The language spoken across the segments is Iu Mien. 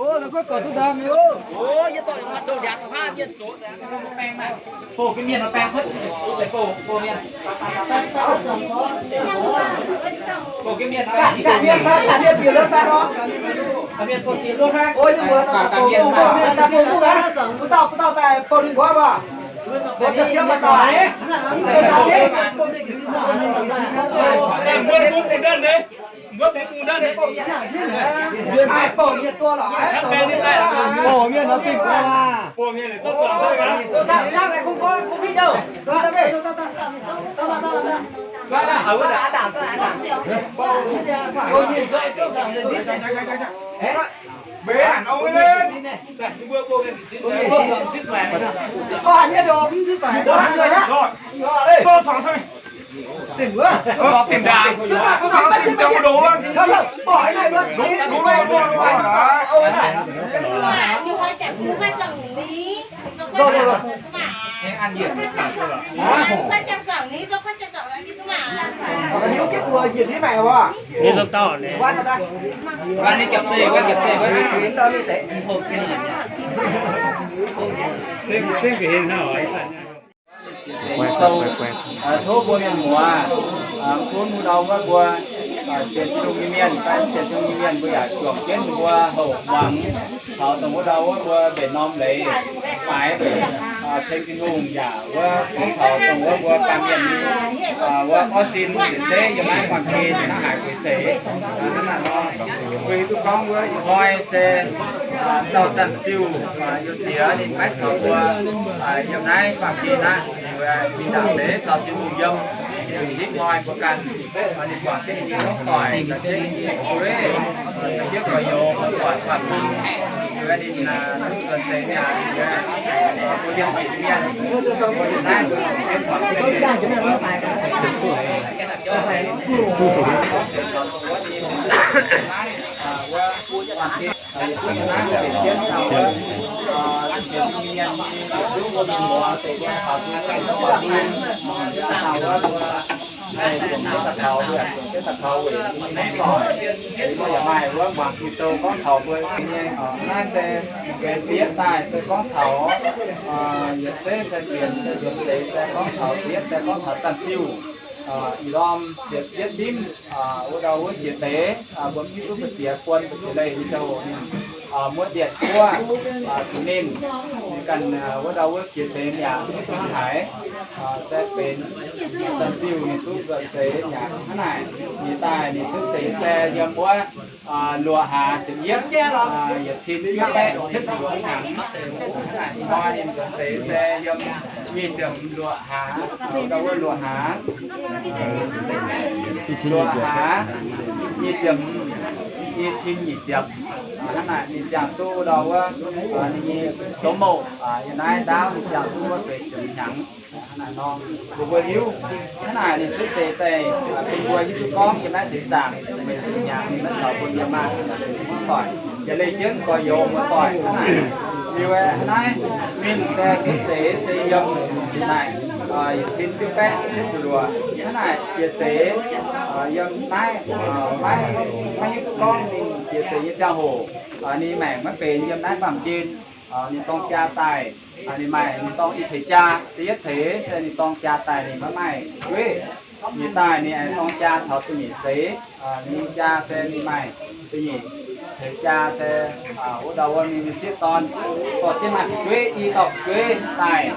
Ov, la'guaih gorqv duqv ndaam nyei ov. Ov, yie dorh ninh mangc ndoh ndiangx caux haav mienh zoux. Bouh ga'mienh nor baeng cuotv, bouh, bouh mienh. Bouh ga'mienh nor baeng, ga'mienh bieqc luonv fai lorqc. Ga'mienh bouh bieqc luonv fai. Ov, yie mbuo dauh dauh bouh, bouh mienh daaih bouh duqv fai. Mv dauh, mv dauh daaih bouh ninh mbuo mv baac. Mbuo ziex maiv dauh. Mbuo bungx bungx ndanh nyei. Mbuo bungx bungx ndanh nyei. Mbuo bouh mienh duqv lorqc. Bouh mienh nor dingh guaax. Bouh mienh zoux suangx. Sou, tov mbuo mienh muoz, gunv wuov ndau wuov mbuo sienx Tin-Hungh nyei mienh, sienx Tin-Hungh nyei mienh mbuo yaac juangc jienv mbuo houc muangx taux dongh wuov ndau wuov mbuo mbenc norm leiz, faix ceng Tin-Hungh yaac wuov gorngv taux dongh wuov mbuo baamh mienh nyei wuov orv sin sienx zeiv yiem naaiv baamh gen hnangv haaix gueix seix. Hnangv naaiv nor, mbuo hiuv duqv gorngv wuov ih hnoi se dauh Zanc Ziuh, youh diex ninh maiv caux mbuo yiem naaiv baamh gen aqv. Ninh mingh ndaangc deix caux Tin-Hungh yiem, ninh hingv hnoi mbuo ganh, ninh guangc jienv ninh nyei hmuangv doic, caux jienv ninh nyei fu'jueiv, caux jienv gorx-youz, muoz-doic, baamh mienh, ninh duqv nzuonx seix mi'aqv. Mbuo yiem bieqc mienh, mbuo yiem naaiv mbuo jienv guangc jienv ninh mbuo Mbuo yaac maaih wuov muangx Ging-Sou gorngv taux mbuo nyei, naaiv se benx diev daaih se gorngv taux yietc zeiv se fienx se nzuonx seix se gorngv taux diev se gorngv taux Zanc Ziuh. Ih ndorm ziepc yietv dimv wuov ndau wuov jiex deix, mbuo mv hiuv duqv mbu'ziex buon mbu'ziex leih nyei ziangh hoc ninh muoz-doic guoqv zuqc ninh, ninh ganh wuov ndau wuov jiex seix yaac mv hiuv duqv hnangv haaix. Se benx Zanc Ziuh ninh duqv nzuonx seix yaac hnangv naaic. Ninh daaih ninh cuotv seix se yiem wuov luoqc hlaax ziepc yietv, yietc cin juov baeqv cietv ziepc luoqc hnyangx. Ih hnoi ninh nzuonx seix se yiem nyic ziepc luoqc hlaax, ndau wuov luoqc hlaax, luoqc hlaax, nyic ziepc, nyic cin nyic ziepc. Hnangv naaic ninh ziangh duqv ndau wuov ninh nyei sou mouh, yiem naaiv ndaauv ninh ziangh duqv wuov feix ziepc hnyangx. Hnangv naaic nor, mbuo mbuo hiuv hnangv naaic ninh cuotv seix daaih bun mbuo hiuv duqv gorngv yiem naaiv seix zaangc feix ziepc hnyangx ninh maiv caux mbuo yiem maah, mv doic, yaac leih jienv gorx-youz muoz-doic hnangv naaic. Liuz hnangv naaiv ninh se cuotv seix se yiem naaic yietc cin juov baeqv cietv ziepc luoqc hnangv naaic jiex seix, yiem naaiv maiv, maiv hiuv duqv gorngv ninh jiex seix nyei ziangh hoc ninh maengc maiv benx yiem naaiv baamh gen. Ninh dorng jaa daaih, ninh maaih ninh dorng i tengx jaa. Da'yietv tengx se ninh dorng jaa daaih ninh maiv maaih fu'jueiv. Ninh daaih ninh aengx dorng jaa taux da'nyeic seix. Ninh nyei jaa se ninh maaih da'nyeic tengx jaa se wuov ndau wuov ninh nyei sieqv dorn dorh jienv maaih fu'jueiv, i dauh fu'jueiv daaih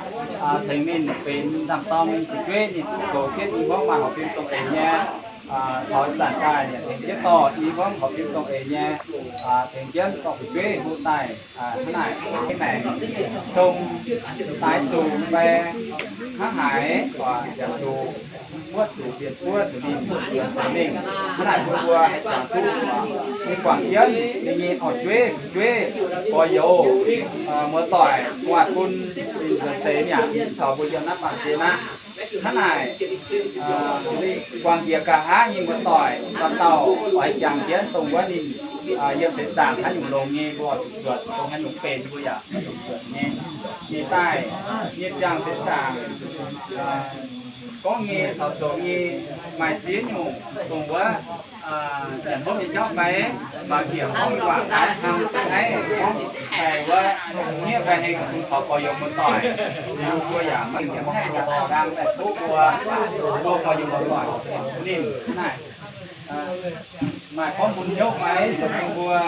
tengx ninh benx nzangc-dorn nyei fu'jueiv. Ninh duqv goux jienv i hmuangv maaih horpc fim dongh eix nyei, taux zanc daaih ninh tengx jienv dorh i hmuangv horpc fim dongh eix nyei, tengx jienv dorh fu'jueiv hlo daaih. Hnangv naaic, maengc zong daaih zuqc fai hnangv haaix, yaac zuqc muotv zuqc mienh buov zuqc ninh, zuqc ninh. Hnangv naaic mbuo mbuo haih jangx duqv ninh guangc jienv ninh nyei auv-jueiv, fu'jueiv, gorx-youz, muoz-doic, gu'nguaaic bun ninh nzuonx seix mi'aqv, mv caux mbuo yiem naaiv baamh gen aqv. Hnangv naaic, guangc njiec nqa'haav nyei muoz-doic dauh dauh oix jangx jienv dongh wuov ninh yiem seix zaangc haaix nyungc longx nyei, mbuo oix zuqc zuotc, dongh haaix nyungc benx mbuo yaac zuqc zuotc nyei. Ninh daaih, ninh ziangh seix zaangc gorngv nyei caux zoux nyei, maaih ziex nyungc dongh wuov Nyanc hopv nyei jauv fai, mv baac bieqc gorngv waac naaiv hnangv naaiv gorngv, fai wuov hniev fai heng bun taux gorx-youz muoz-doic, liuz mbuo yaac maiv nyanc hopv nyei jauv, dangh daaih tov mbuo, mbuo gorx-youz muoz-doic ninh naaic, maaih gorngv bun hnyouv fai, zoux bun mbuo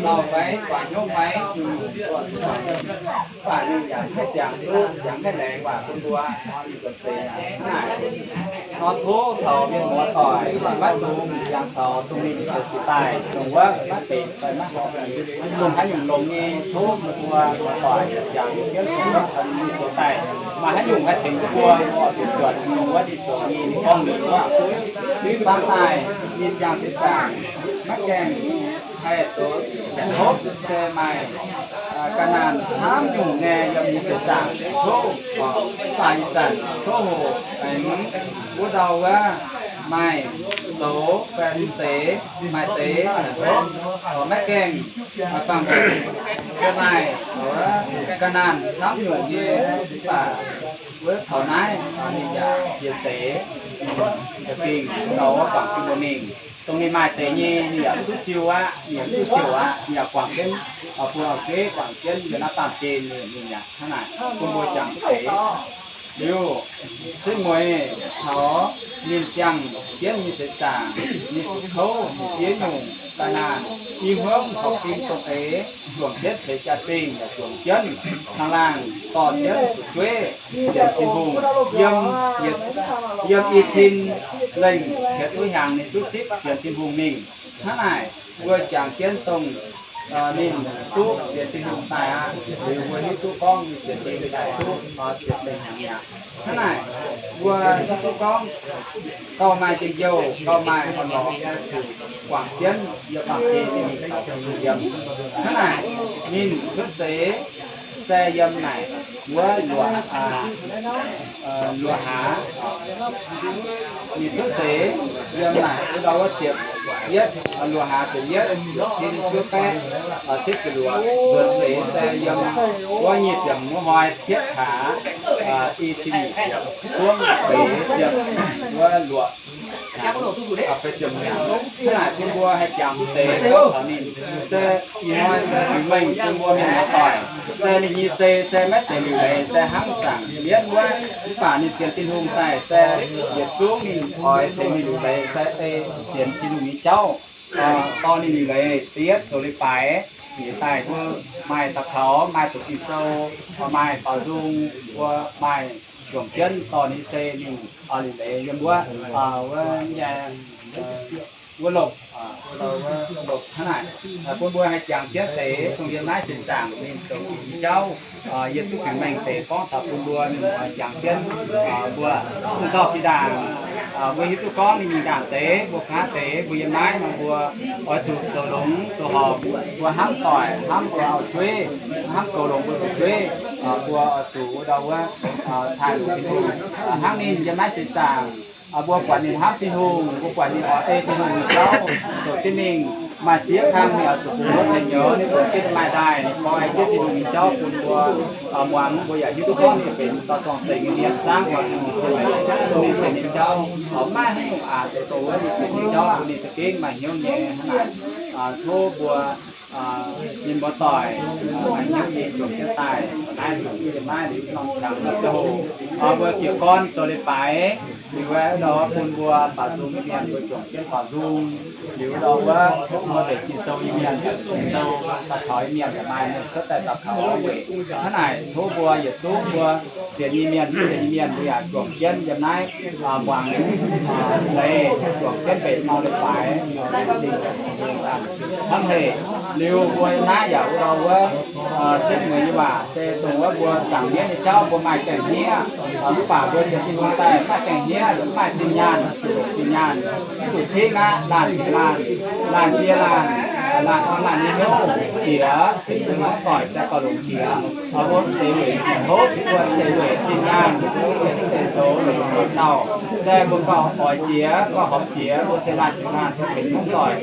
lauh fai, guangc hnyouv fai, mv baac ninh yaac haih jangx duqv, jangx haih laengz waac bun mbuo, ninh zuqc seix hnangv naaic. Nor tov taux mienh muoz-doic maiv dungx jangx taux dongh ninh zoux jiex daaih, dongh wuov maiv benx fai maiv horpc, dongh haaix nyungc longx nyei tov mbuo muoz-doic jangx jienv dongh wuov ninh zoux daaih, maaih haaix nyungc haih tengx mbuo, mbuo oix zuqc zuotc dongh wuov ninh zoux nyei, ninh gorngv ninh wuov, duqv faam daaih ninh ziangh seix zaangc maiv gaengh haih zoux nyanc hopv, se maaih ga'naanh camv nyungc nyei yiem nyei seix zaangc tov, mv baac ih zanc tov hoqc aengx wuov ndau wuov maaih zoux baeqc deix, maaih deix nyanc hopv, maiv gaengh fangx, se maaih ga'naanh camv nyungc nyei, mv baac wuov taux naaiv ninh yaac jiex seix, ninh za'gengh ndau wuov guangc jienv mbuo mingh. Dongh ninh maaih deix nyei ninh yaac mv duqv ziux aqv, ninh yaac mv duqv siouc aqv, ninh yaac guangc jienv, bun auv-gueiv guangc jienv yiem naaiv baamh gen ninh yaac hnangv naaic bun mbuo jangx duqv deix. Liuz, setv mueiz taux ninh ziangh jienv nyei seix zaangc, ninh zuqc kouv, ninh ziex nyungc ga'naanh, i hmuangv horpc zingh dongh eix, juangc jienv ceix jaa-dingh yaac juangc jienv caangh laangh dorh jienv fu'jueiv sienx Tin-Hungh. Yiem, yiem i cin lengh hietc wuov hnyangx ninh duqv zipv sienx Tin-Hungh mingh. Hnangv naaic, mbuo jangx jienv dongh ninh duqv sienx Tin-Hungh daaih aqv, liuz mbuo hiuv duqv gorngv ninh sienx Tin-Hungh daaih duqv ziepc lengh hnyangx mi'aqv. Hnangv naaic, mbuo hiuv duqv gorngv gauh maaih njien-youh, gauh maaih orn-lorqc, zuqc guangc jienv yiem baamh gen ninh mingh caux Tin-Hungh yiem. Hnangv naaic, ninh cuotv seix se yiem naaic wuov luoqc, luoqc hlaax, ninh cuotv seix yiem naaic wuov ndau wuov ziepc yietv, luoqc hlaax ziepc yietv, cin juov baeqv cietv ziepc luoqc. Nzuonx seix se yiem wuov nyic ziepc muoz hnoi cietv hlaax, i cin nyic ziepc, buangv feix ziepc wuov luoqc feix ziepc hnyangx. Hnangv naaic bun mbuo haih jangx duqv deix taux ninh. Se ih hnoi se Tin-Hungh mengh bun mbuo mienh muoz-doic, se ninh nyei sei se maiv zeiz liuc leiz, se hnangv zaangc mienv wuov. Mv baac ninh sienx Tin-Hungh daaih se yietc zungv ninh oix tengx ninh liuc leiz se ei sienx Tin-Hungh nyei jauv dorh ninh liuc leiz. Da'yietv zoux leiz-baaix, yietc daaih mbuo maaih daux gaux, maaih doqc Ging-Sou, maaih baaux nzung, mbuo maaih juangc jienv dorh ninh nyei sei mingh liuc leiz yiem wuov, wuov, wuov lomh, wuov lomh hnangv naaic, bun mbuo haih jangx jienv deix dongh yiem naaiv seix zaangc ninh zoux nyei jauv. Yie duqv fingx mengh deix gorngv taux bun mbuo mienh muoz jangx jienv. Mbuo mv zorqv jiex ndaangc, mbuo hiuv duqv gorngv ninh mingh ndaangc deix, mbuo kangv deix mbuo yiem naaiv nor mbuo oix zuqc zoux longx zoux horpc, mbuo hnamv doic, hnamv mbuo auv-jueiv, hnamv goux longx mbuo fu'jueiv, mbuo oix zuqc wuov ndau wuov taaih longx Tin-Hungh. Hnangv ninh yiem naaiv seix zaangc, mbuo buatc ninh hnamv Tin-Hungh, mbuo buatc ninh oix ei Tin-Hungh nyei jauv zoux jienv mingh. Maaih ziex kang ninh oix zuqc bungx wuov deix nyouz, ninh bungx jienv maaih ndaaih, ninh gorngv ei jienv Tin-Hungh nyei jauv bun mbuo muangx. Mbuo yaac hiuv duqv gorngv ninh benx dauh zorng-zengx nyei mienh, zaangv oix Tin-Hungh cien-ceqv bun ninh sienx nyei jauv. Maiv haaix nyungc aqc zoux wuov ninh sienx nyei jauv bun ninh za'gengh maaih hnyouv nyei hnangv naaic. Tov mbuo mienh muoz-doic maaih hnyouv nyei juangc jienv daaih, naaiv juangc jienv yiem naaiv liuz norm qangx nyei ziangh hoc, mbuo jiez gorn zoux leiz-baaix liuz, nor bun mbuo baaux nzung nyei mienh mbuo juangc jienv baaux nzung. Liuz nor wuov tov mbuo mbenc Ging-Sou nyei mienh, Ging-Sou daux gaux nyei mienh yaac maaih mienh cuotv daaih daux gaux weic. Hnangv naaic tov mbuo yietc zungv mbuo sienx nyei mienh, sienx nyei mienh mbuo yaac juangc jienv yiem naaiv muangx leiz, juangc jienv mbenc norm leiz-baaix, zingh camv haic. Liuz mbuo yiem naaiv yaac wuov ndau wuov setv mueiz nyei waac se dongh wuov mbuo zaangc mienv nyei jauv mbuo maaih gaengh hniev, mv baac mbuo sienx Tin-Hungh daaih maaih gaengh hniev, maaih zinh nyaanh, zuqc longc zinh nyaanh, zuqc cingv aqv, laanh jiex laanh, laanh jiex laanh, laanh orn laanh nyei hnyouv diex, benx mbuo mienh muoz-doic se gauh longx diex. Mbuo mv zeiz weic hopv, mbuo mv zeiz weic zinh nyaanh, mbuo mv zeiz zoux longx hopv dauh, se mbuo gauh oix jiex, gauh horpc jiex, mbuo se laanh jiex laanh, se benx mienh muoz-doic.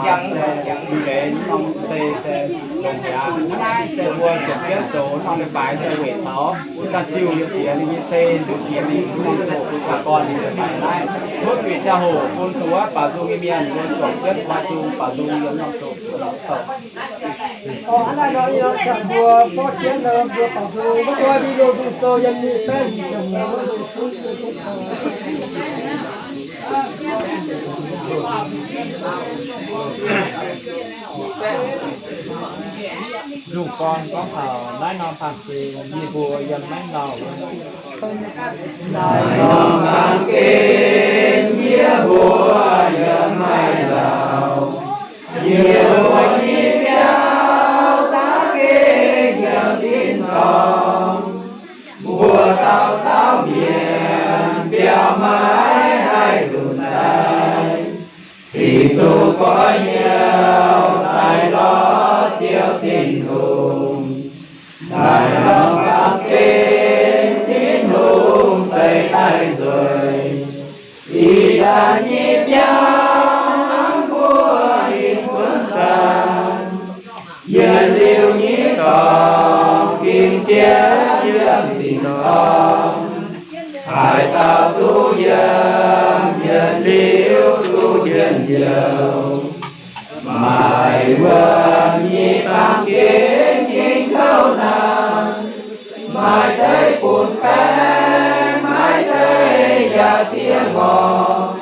Jangx se liuc leiz norm se, se longc mi'aqv. Naaiv se mbuo ziepc jienv zoux norm leiz-baaix se weic taux wuov daaih ziuh liuz diex ninh nyei se, liuz diex ninh nyei zoqc bun ganh gorn ninh leiz-baaix naaiv. Tov zuiz ziangh hoc bun zuqc wuov baaux nzung nyei mienh mbuo juangc jienv baaux nzung, baaux nzung yiem norm zoqc zuqc norm douh. Hnangv naaiv nor, yie zanc mbuo gorngv jienv nor, mbuo baaux nzung, mbuo gorngv video nzung sou yiem ninh baeqv hnyangx ziangh hoc. Nzung gorn gorngv taux naaiv norm baamh gen yie mbuo yiem naaiv lauh. Naaiv norm baamh gen yie mbuo yiem naaiv lauh. Yie mbuo nyei biauv za'gengh yiem tin-dorngh. Mbuo dauh dauh mienh biauv maiv haih lunc daaih. Cingx zuqc goiv hnyouv daaih lorz Ziouv Tin-Hungh. Naaiv norm baamh gen Tin-Hungh zeix daaih nzueic. Ih zanc nyei biauv hnangv mbuo hingh gunv zaanc, yietc liuz nyei dorngx ging jienv yiem tin-dorngh. Haaix dauh duqv yiem, yietc liuz duqv njien-youh. Maaih wuonh nyei baamh gen ging kouv naanc, maaih deix bun baeng, maaih deix yaac diev ngorc,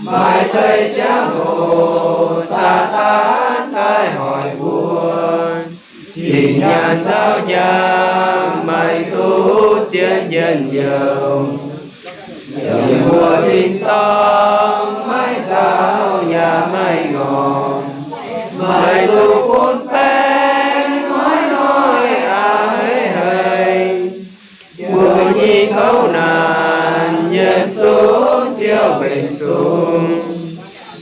maaih deix ziangh hoc Saadaan daaih hoic mbuo, zinh nyaanh nzauh njang, maaih duqv zien njien-youh. Yiem mbuo tin-dorngh maiv nzauh yaac maiv ngorc, maaih zuqc bun baeng hnoi-hnoi a'hneiv haic. Mbuo nyei kouv naanc yietc zungv Ziouv mbenc sung.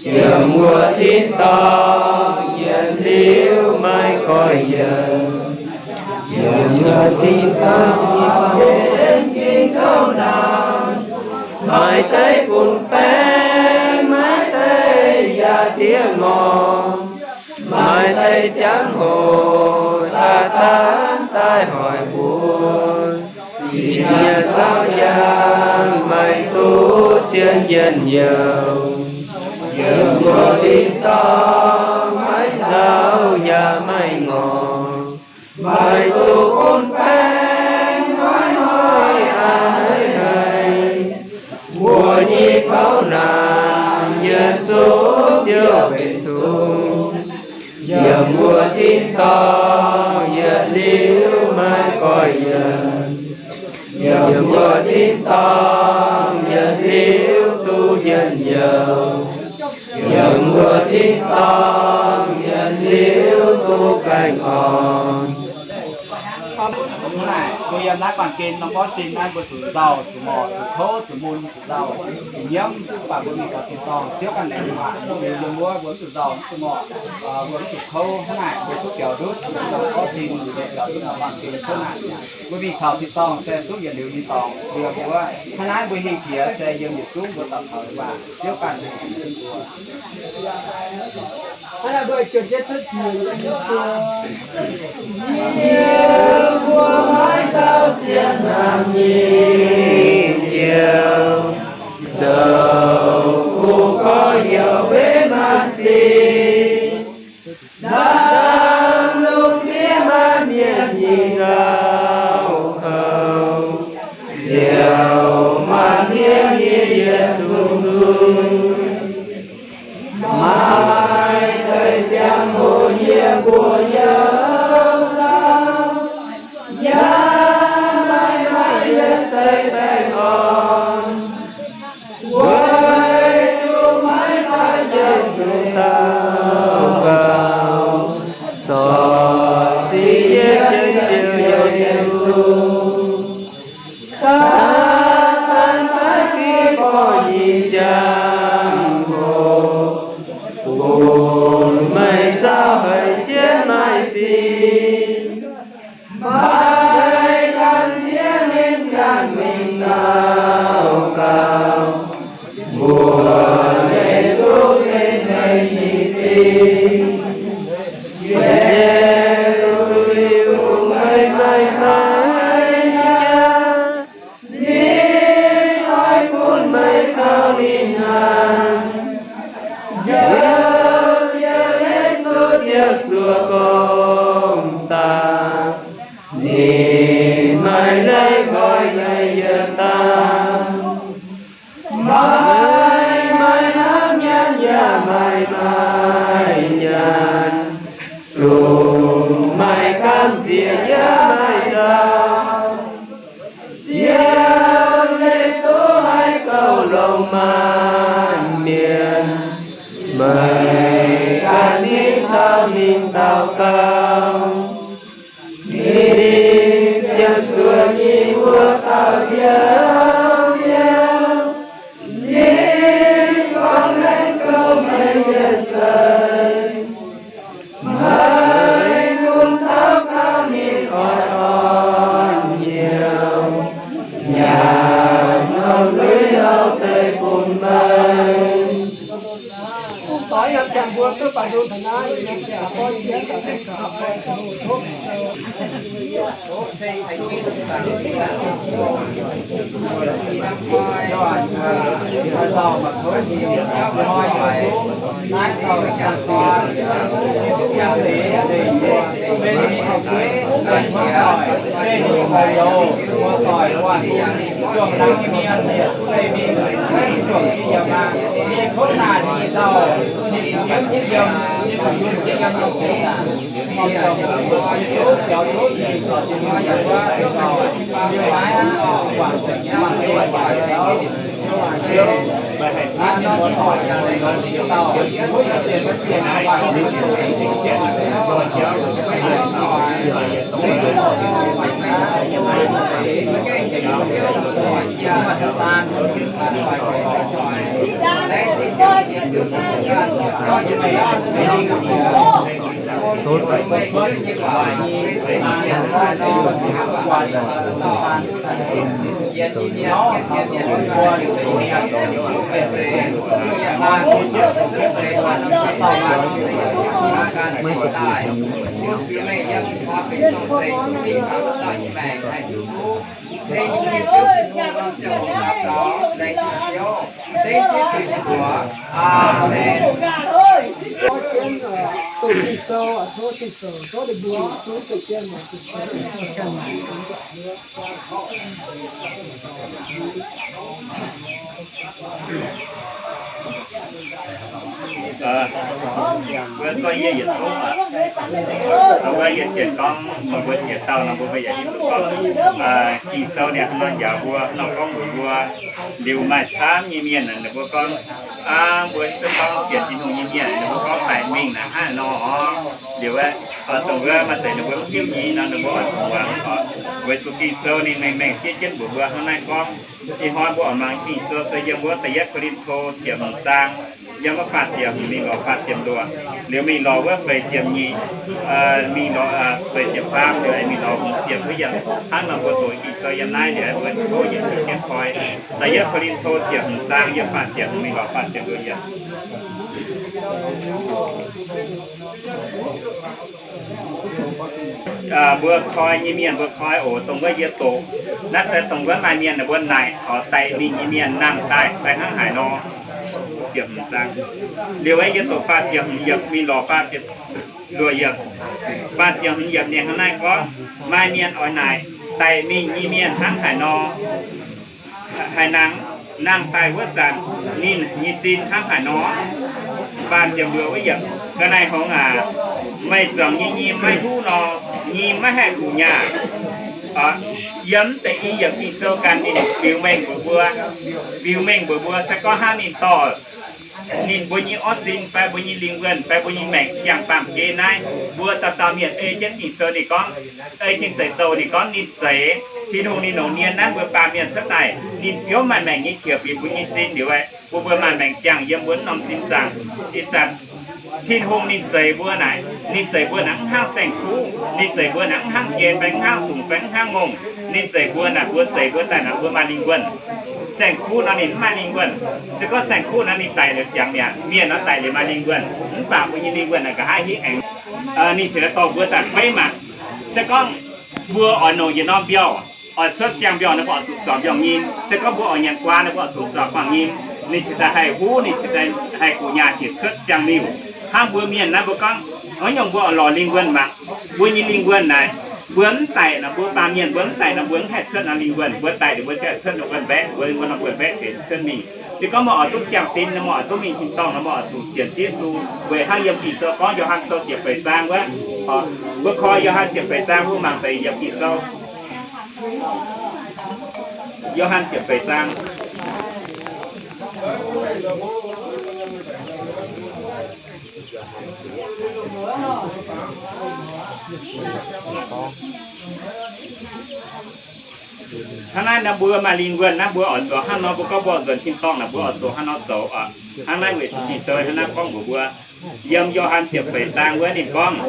Yiem mbuo tin-dorngh yietc liuz maiv goiv yienc. Yiem mbuo tin-dorngh nyei baamh gen ging kouv naanc, maaih deix bun baeng, maaih deix yaac diev ngorc, maaih deix ziangh hoc Saadaan daaih hoic mbuo, zinh nyaanh nzauh njang, maaih duqv zien njien-youh. Yiem mbuo tin-dorngh maiv nzauh yaac maiv ngorc, maaih zuqc bun baeng hnoi-hnoi a'hneiv haic. Mbuo nyei kouv naanc yietc zungv Ziouv mbenc sung. Yiem mbuo tin-dorngh yietc liuz maiv goiv yienc. Yiem mbuo tin-dorngh yietc liuz duqv njien-youh. Yiem mbuo tin-dorngh yietc liuz duqv gaengh orn. Mbuo yiem naaiv baamh gen norm gorngv sin naaiv mbuo zuqc nzauh, zuqc ngorc, zuqc kouv, zuqc mun, zuqc nzauh, zuqc nyiemv, mv baac mbuo mingh taux tin-dorngh Ziouv ganh laengz waac, liuz yiem wuov mbuo mv zuqc nzauh, mv zuqc ngorc, mbuo mv zuqc kouv. Hnangv naaic mbuo duqv biaux ndutv norm gorngv sin, mbuo biaux ndutv norm baamh gen kouv naanc. Mbuo mingh taux tin-dorngh se duqv yietc liuz nyei dorngx. Liuz mbuo hnangv naaiv mbuo hingh piex se yiem yietc zungv mbuo daux gaux waac Ziouv ganh mbuo. Hnangv naaic mbuo juoqc jienv cuotv jiex yiem mbuo. Yie mbuo maiv dauh zien hnamv nyei Ziouv, zoux kuv gorx-youz weic maaih sin. Ndaam lungh ndiev maaih mienh nyei nzauh kouv, ziouc maaih mienh nyei yietc zungv zungv. Maaih deix ziangh hoc yie mbuo yiem nzauh, yaac maiv maaih yietc deix baengh orn. Weic zuqc maiv maaih yietc zungv daux gaux, zorc sic yietc jienv Ziouv Yesu. Saadaan maiv ginv gorx-youz nyei ziangh hoc, bun meih nzauh haic jienv meih sin. Meih ganh zieqv ninh ganh mingh daux gaux, mbuox Yesu benx meih nyei sin. Yesu, meih maaih hnyouv nyei, ninh oix bun meih kaux ninh hnaangx. Njoux Ziouv Yesu ziouc zuov gong daaih, ninh maaih leiz nqoi meih yietc dauh. Meih maaih hnyouv nyei yaac maaih maaih nyaanh, zuqc meih gamh nziex yaac maaih nzauh. Ziouv Yesu haih gauh longx maanh mienh, meih ganh mingh caux ninh daux gaux. Ninh ziepc zuoqc nyic wuov dauh Njoux Ziouv, ninh gorngv laengz kouv meih nyei seix. Meih bun daux gaux ninh oix orn hnyouv, nyanc norm lui auv ceix bun meih. Mbuo zorqv yie yietc zungv aqv. Mbuo yie sienx gorngv meih mbuo ziex dauh nor, mbuo mbuo yaac hiuv duqv gorngv Ging-Sou ninh hnangv nor njaaux mbuo, hnangv nor gorngv mbuox mbuo. Liuz maaih camv nyei mienh ninh mbuo gorngv, aa, mbuo hiuv duqv gorngv sienx Tin-Hungh nyei mienh ninh mbuo gorngv daic mingh naaic hnangv nor oc. Liuz aeqv, dongh wuov maaih deix ninh mbuo mv hiuv nyei nor, ninh mbuo oix zuqc muangx oc. Weic zuqc Ging-Sou ninh mengh mengh fiev jienv mbuox mbuo hnangv naaiv gorngv. Ih hnoi mbuo oix muangx Ging-Sou se yiem wuov da'yietv Ko^lin^to ziepc hmz zaang, yiem wuov faah ziepc hmz mingh lorz faah ziepc luoqc. Liuz mingh lorz wuov feix ziepc nyeic, mingh lorz feix ziepc faam, liuz mingh lorz hmz ziepc wuov yiemc. Hnangv nor mbuo doqc Ging-Sou yiem naaiv liuz mbuo tov yietc zungv jienv koi. Da'yietv Ko^lin^to ziepc hmz zaang yiem faah ziepc hmz mingh lorz faah ziepc luoqc yiemc. Mbuo koi nyei mienh mbuo koi oc, dongh wuov yie doqc. Naaiv se dongh wuov maaih mienh ninh mbuo naaic oix daic mingh nyei mienh nangh daaih se hnangv haaix nor. Ziepc hmz zaang. Liuz aeqv, yie doqc faah ziepc hmz yiemc mingh lorz faah ziepc luoqc yiemc. Faah ziepc hmz yiemc ninh hnangv naaiv gorngv, maaih mienh oix naaic daic mingh nyei mienh hnangv haaix nor. Haaix nangc, nangh daaih wuov zanc ninh nyei sin hnangv haaix nor. Faah ziepc luoqc wuov yiemc, ga'naaiv hngongx aac, meih zuangx nyei nyim maiv huv nor, nyim maiv haih kuh nyaah. Yiem deix i yiemc Ging-Sou ganh ninh biux mengh mbuox mbuo, biux mengh mbuox mbuo se gorngv hnangv ninh dorh ninh mbuo nyei orv sin fai mbuo nyei lingh wuonh fai mbuo nyei maengc ziangh baamh gen naaiv, mbuo dauh dauh mienh ei jienv Ging-Sou ninh gorngv, ei jienv deix douh ninh gorngv ninh zeix. Tin-Hungh ninh longc nie nanv mbuo baamh mienh cuotv daaih, ninh biouv maaih maengc nyei qiex bieqc mbuo nyei sin liuz aeqv, bun mbuo maaih maengc ziangh yiem mbuo norm sin zaangc. Ih zanc Tin-Hungh ninh zeix mbuo naaic, ninh zeix mbuo naaic mv hnangv saeng-kuv, ninh zeix mbuo naaic mv hnangv jai fai mv hnangv dungz fai mv hnangv ngongh. Ninh zeix mbuo naaic, mbuo zeix mbuo daaih naaic mbuo maaih lingh wuonh. Saeng-kuv nor ninh mv maaih lingh wuonh. Se gorngv saeng-kuv nor ninh daic liuz ziangx mi'aqv. Mienh nor daic liuz maaih lingh wuonh. Mv baac mbuo nyei lingh wuonh naaic nqa'haav hiuv aengx, ninh cingx daaih dorh mbuo daaih beiv mangc. Se gorngv mbuo oix longc yietc norm mbiauh, oix cuotv siang-mbiauh nor mbuo oix zuqc zorc mbiauh nyim. Se gorngv mbuo oix nyanc guaa nor mbuo oix zuqc zorc guaa nyim. Ninh cingx daaih haih huv, ninh cingx daaih haih guqc nyaah cingx cuotv siang-liuh. Hnangv mbuo mienh naaiv mbuo gorngv, haaix nyungc mbuo oix lorz lingh wuonh mangc. Mbuo nyei lingh wuonh naaic, mbuo mv daic nor, mbuo baamh mienh mbuo mv daic nor mbuo mv haih cuotv norm lingh wuonh. Mbuo daic liuz mbuo ziouc haih cuotv norm wuonh mbaeqv, mbuo, mbuo norm wuonh mbaeqv cingx cuotv mingh. Se gorngv meih oix duqv siang-sin nor, meih oix duqv mingh tin-dorngh nor, meih oix zuqc sienx Yesu. Weic hnangv yiem Ging-Sou gorngv, Yo^han Sou ziepc feix zaang wuov, mbuo koi Yo^han ziepc feix zaang, mbuo mangc deix yiem Ging-Sou. Yo^han ziepc feix zaang. Hnangv naaiv nor mbuo maaih lingh wuonh naaiv mbuo oix zoux hnangv nor, mbuo gorngv mbuo nzuonx tin-dorngh naaic mbuo oix zoux hnangv nor zoux oc. Hnangv naaiv weic zuqc Ging-Sou hnangv naaiv gorngv mbuox mbuo, yiem Yo^han ziepc feix zaang wuov ninh gorngv,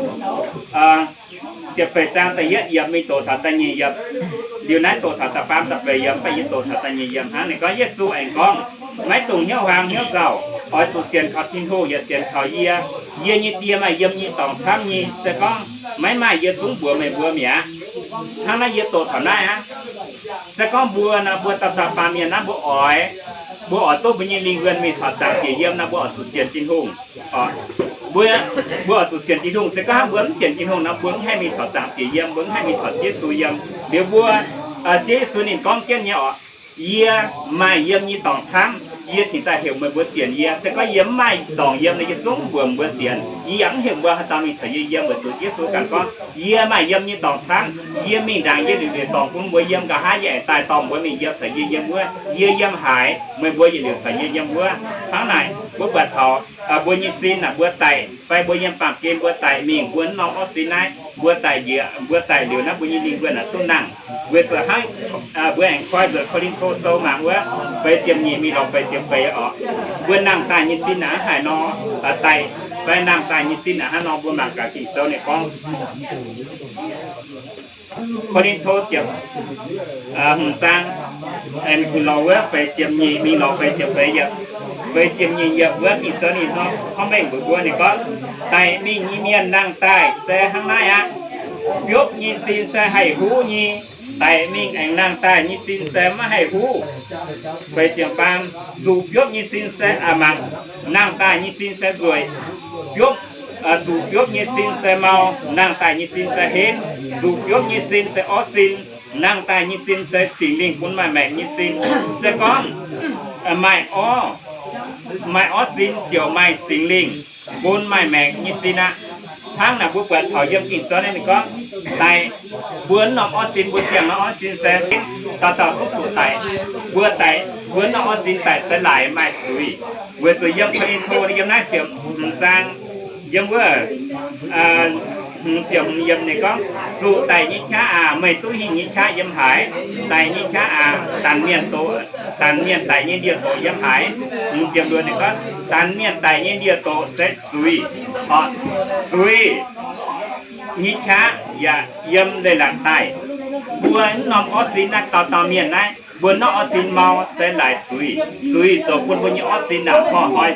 ziepc feix zaang da'yietv yiemc mingh doqc taux da'nyeic yiemc, liuz naaiv doqc taux da'faam da'feix yiemc, mv baac yie doqc taux da'nyeic yiemc hnangv. Ninh gorngv, Yesu aengx gorngv, maiv dungx hnyouv huaang hnyouv nzauh. Oix zuqc sienx kaux Tin-Hungh yaac sienx kaux yie. Yie nyei Die maaih yiem nyei dorngx camv nyei. Se gorngv maiv maaih, yie zungv mbuox meih mbuo mi'aqv. Hnangv naaiv yie doqc taux naaiv aqv. Se gorngv mbuo nor, mbuo dauh dauh baamh mienh naaiv mbuo oix, mbuo oix duqv mbuo nyei lingh wuonh mingh caux Zaangc Diex yiem nor, mbuo oix zuqc sienx Tin-Hungh. Mbuo, mbuo oix zuqc sienx Tin-Hungh. Se gorngv mbuo mv sienx Tin-Hungh nor, mbuo mv haih mingh caux Zaangc Diex yiem, mbuo mv haih mingh caux Yesu yiem. Liuz mbuo, Ziouv Yesu ninh gorngv jienv nyei oc, yie maaih yiem nyei dorngx camv, yie cingx daaih heuc meih mbuo sienx yie. Se gorngv yie mv maaih dorngx yiem nor, yie zungv mv mbuox mbuo sienx. Yie yaac mv heuc mbuo haaix dauh mingh caux yie yiem, weic zuqc Yesu ganh gorngv, yie maaih yiem nyei dorngx camv. Yie mingh ndaangc yie liuc liuc dorngc bun mbuo yiem, nqa'haav yie aengx daaih dorh mbuo mingh yiem caux yie yiem wuov. Yie yiem haaix, meih mbuo yietc liuc caux yie yiem wuov. Hnangv naaic, mbuo buatc taux mbuo nyei sin naaic, mbuo daic fai mbuo yiem baamh gen mbuo daic mingh, mbuo mv norm orv sin naaiv, mbuo daic njiec, mbuo daic liuz naaiv mbuo nyei lingh wuonh naaic duqv nangh. Weic zuqc hnangv mbuo aengx koi nzuonx Ko^lin^to Sou mangc wuov, feix ziepc nyeic mingh lorz feix ziepc feix oc. Mbuo nangh daaih nyei sin naaic hnangv haaix nor, daic fai nangh daaih nyei sin naaic hnangv haaix nor, mbuo mangc gaax Ging-Sou ninh gorngv. Ko^lin^to ziepc hmz zaang, aengx lorz wuov feix ziepc nyeic mingh lorz feix ziepc feix yiemc. Feix ziepc nyeic yiemc wuov Ging-Sou ninh hnangv mengh mbuox mbuo ninh gorngv, daic mingh nyei mienh nangh daaih se hnangv naaiv aqv. Biopv nyei sin se haih huv nyei, daic mingh aengx nangh daaih nyei sin se maiv haih huv. Feix ziepc faam, zuqc biopv nyei sin se, aa, mangc, nangh daaih nyei sin se nzueic. Biopv, zuqc biopv nyei sin se mau, nangh daaih nyei sin se henv. Zuqc biopv nyei sin se orv sin, nangh daaih nyei sin se Singx Lingh bun maaih maengc nyei sin. Se gorngv maaih orv, maaih orv sin ziouc maaih Singx Lingh bun maaih maengc nyei sin aqv. Hnangv naaic mbuo buatc taux yiem Ging-Sou naaiv ninh gorngv, daic, mbuo mv norm orv sin, mbuo ziangh norm orv sin se dauh dauh zungv zuqc daic. Mbuo daic, mbuo mv norm orv sin daic se laaic maaih zuiz. Weic zuqc yiem Ko^lin^to yiem naaiv ziepc hmz zaang, yiem wuov hmz ziepc hmz yiemc ninh gorngv, zuqc daic nyei qaqv aac, meih duqv hingh nyei qaqv yiem haaix? Daic nyei qaqv aac, danc mienh doqc, danc mienh daic nyei ndie-doqc yiem haaix? Hmz ziepc luoqc ninh gorngv, danc mienh daic nyei ndie-doqc se zuiz. Orqc, zuiz nyei qaqv yaac yiem leiz-latc daaih. Mbuo mv norm orv sin naaiv, dauh dauh mienh naaiv, mbuo norm orv sin mau se laaic zuiz. Zuiz zoux bun mbuo nyei orv sin naaic hnoi-hnoi,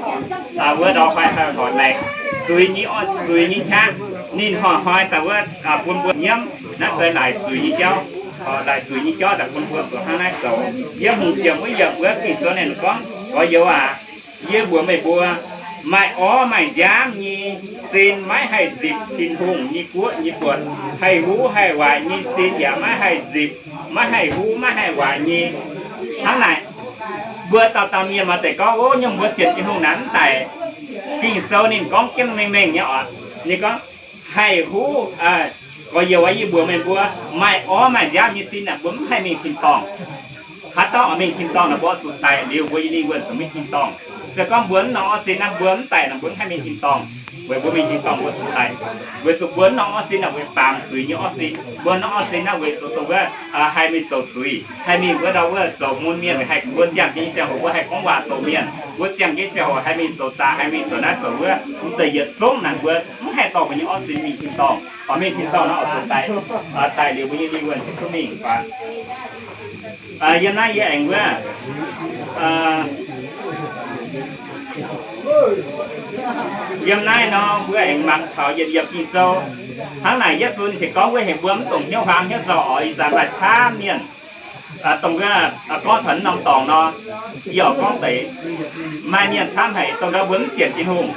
wuov ndau hnoi-hnoi horpc maengc. Zuiz nyei orv, zuiz nyei qaqv, ninh hnoi-hnoi daaih wuov bun mbuo nyiemv. Naaiv se laaic zuiz nyei jauv. Laaic zuiz nyei jauv daaih bun mbuo zuqc hnangv naaiv zoux. Yiem hmz ziepc wuov yiemc wuov Ging-Sou ninh gorngv, Gorx-youz aac, yie mbuox meih mbuo, maaih orv maaih nziaamv nyei sin maiv haih nzipc Tin-Hungh nyei guoqv nyei buonc. Haih huv haih waaic nyei sin yaac maiv haih nzipc, maiv haih huv maiv haih waaic nyei. Hnangv naaic, mbuo dauh dauh mienh maaih deix gorngv, ov, nyungc mbuo sienx Tin-Hungh naaic mv daic. Ging-Sou ninh gorngv jienv mengh mengh nyei oc. Ninh gorngv, haih huv, gorx-youz aac, yie mbuox meih mbuo, maaih orv maaih nziaamv nyei sin naaic mbuo mv haih mingh tin-dorngh. Haaix dauh oix mingh tin-dorngh naaic mbuo oix zuqc daic liuz mbuo nyei lingh wuonh zuqc mingh tin-dorngh. Se gorngv mbuo mv norm orv sin naaiv mbuo mv daic naaic mbuo mv haih mingh tin-dorngh. Weic mbuo mingh tin-dorngh mbuo zuqc daic. Weic zuqc mbuo mv norm orv sin naaic weic baamz zuiz nyei orv sin. Mbuo norm orv sin naaiv weic zuqc dongh wuov haih mingh zoux zuiz, haih mingh wuov ndau wuov zoux mun mienh, haih mbuo ziangh jienv nyei ziangh hoc mbuo haih gorngv waac doqc mienh. Mbuo ziangh jienv ziangh hoc haih mingh zoux zaax, haih mingh zoux naaiv zoux wuov. Mv deix yietc zungv naaic mbuo mv haih dorh mbuo nyei orv sin mingh tin-dorngh. Oix mingh tin-dorngh nor oix zuqc daic, daic liuz mbuo nyei lingh wuonh cingx duqv mingh. Yiem naaiv yie aengx wuov, yiem naaiv nor mbuo aengx mangc taux yietc yiemc Ging-Sou. Hnangv naaic Yesu ninh se gorngv wuov heuc mbuo mv dungx hnyouv huaang hnyouv nzauh oix ih zanc maaih camv mienh, dongh wuov, gorngv taux norm dorngx nor, yie oix gorngv deix, maaih mienh camv haic dongh ndau mbuo mv sienx Tin-Hungh,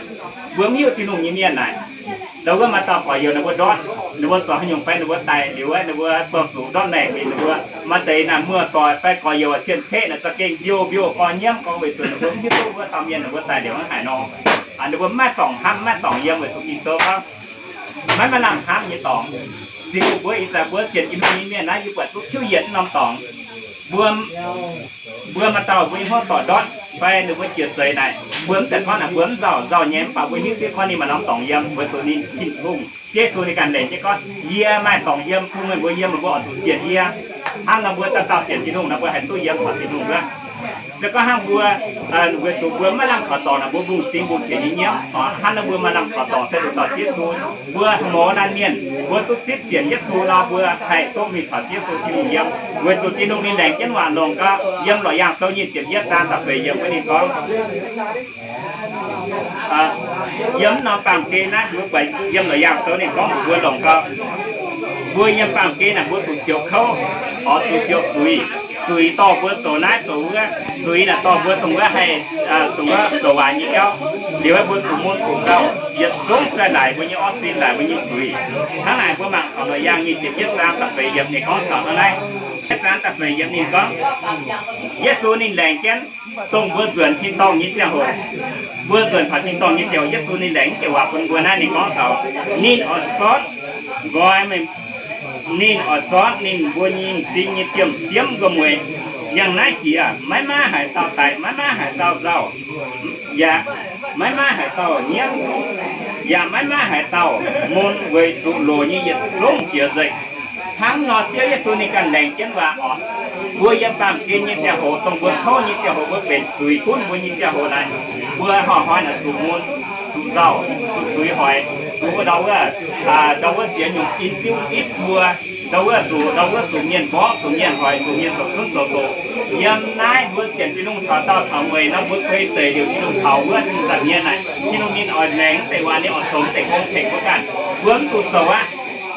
mbuo mv hiuv Tin-Hungh nyei mienh naaic. Ndau wuov maaih dauh gorx-youz ninh mbuo ndortv, ninh mbuo zuqc haaix nyungc fai ninh mbuo daic liuz, ninh mbuo dorh zuqc ndortv naeqc mingh, ninh mbuo maaih deix naaic muoz-doic fai gorx-youz cien-ceqv naaic za'gengh mbiouh mbiouh gorx nyiemv gorx weic zuqc ninh mbuo mv hiuv duqv wuov dauh mienh ninh mbuo daic liuz hnangv haaix nor. Ninh mbuo mv maaih dorngc hnamv, mv maaih dorngc yiem weic zuqc Ging-Sou gorngv maiv maaih lamh hnamv nyei dorngx. Singx bun mbuo ih zanc mbuo sienx Tin-Hungh nyei mienh naaiv yie buatc duqv tiuv yienc norm dorngx. Mbuo, mbuo maaih dauh mbuo nyei hmuangv doic ndortv fai ninh mbuo jiex seix naaic, mbuo mv zeiz gorngv naaic mbuo mv nzauh, nzauh nyei mv baac mbuo hiuv duqv gorngv ninh maaih norm dorngx yiem weic zuqc ninh Tin-Hungh, Yesu ninh ganh lengc jienv gorngv, yie maaih dorngx yiem bun meih mbuo, yiem meih mbuo oix zuqc sienx yie. Hnangv nor mbuo dauh dauh sienx Tin-Hungh nor mbuo haih duqv yiem caux Tin-Hungh wuov. Se gorngv hnangv mbuo, weic zuqc mbuo maiv lamh kaux dorngc naaic mbuo mbungv singx mbungv jiex nyei nyiemv. Hnangv nor mbuo maaih lamh kaux dorngc se duqv dorh Yesu. Mbuo mouz laanh mienh mbuo duqv zipv sienx Yesu nor mbuo haih duqv mingh caux Yesu Tin-Hungh yiem, weic zuqc Tin-Hungh ninh laengz jienv waac longc gau. Yiem Lorqc Yaangh Sou nyic ziepc yietv zaang da'feix yiemc wuov ninh gorngv, yiem norm baamh gen naaiv mbuo buatc yiem Lorqc Yaangh Sou ninh gorngv mbuox mbuo longc gau. Mbuo yiem baamh gen naaic mbuo zuqc siouc kouv, oix zuqc siouc zuiz. Zuiz dorh mbuo zoux naaiv zoux wuov. Zuiz naaic dorh mbuo dongh wuov haih, dongh wuov zoux waaic nyei jauv. Liuz mbuo zuqc mun zuqc nzauh, yietc zungv se laaic mbuo nyei orv sin, laaic mbuo nyei zuiz. Hnangv naaic mbuo mangc taux Lorqc Yaangh nyic ziepc yietv zaang da'feix yiemc ninh gorngv taux hnangv naaiv. Yietv zaang da'feix yiemc ninh gorngv, Yesu ninh laengz jienv dongh mbuo nzuonx tin-dorngh nyei ziangh hoc. Mbuo nzuonx taux tin-dorngh nyei ziangh hoc, Yesu ninh laengz jienv waac bun mbuo naaiv ninh gorngv taux, ninh oix sortv nqoi, ninh oix sortv ninh mbuo nyei m'zing nyei diemv diemv wuom-mueiz. Yangh naaiv jiex maiv maaih haaix dauh daic, maiv maaih haaix dauh nzauh, yaac maiv maaih haaix dauh nyiemv, yaac maiv maaih haaix dauh mun, weic zuqc loz nyei yietc zungv jiex nzengc. Hnangv nor Ziouv Yesu ninh ganh laengz jienv waac oc. Mbuo yiem baamh gen nyei ziangh hoc, dongh mbuo kouv nyei ziangh hoc, mbuo benx zuiz gunv mbuo nyei ziangh hoc naaic, mbuo hnoi-hnoi naaic zuqc mun, zuqc nzauh, zuqc zuiz hoic, zuqc ndau wuov, ndau wuov ziex nyungc in diuv gitv mbuo, ndau wuov zuqc, ndau wuov zuqc mienh mborqv, zuqc mienh hoic, zuqc mienh zoux cunv zoux doqc. Yiem naaiv mbuo sienx Tin-Hungh taux daauh taux mueiz nor, mbuo guei seix liuz Tin-Hungh taux wuov zanc mienh naaic, Tin-Hungh ninh oix laengz deix waac, ninh oix zoux deix gong tengx mbuo ganh. Mbuo mv zuqc zoux aqv.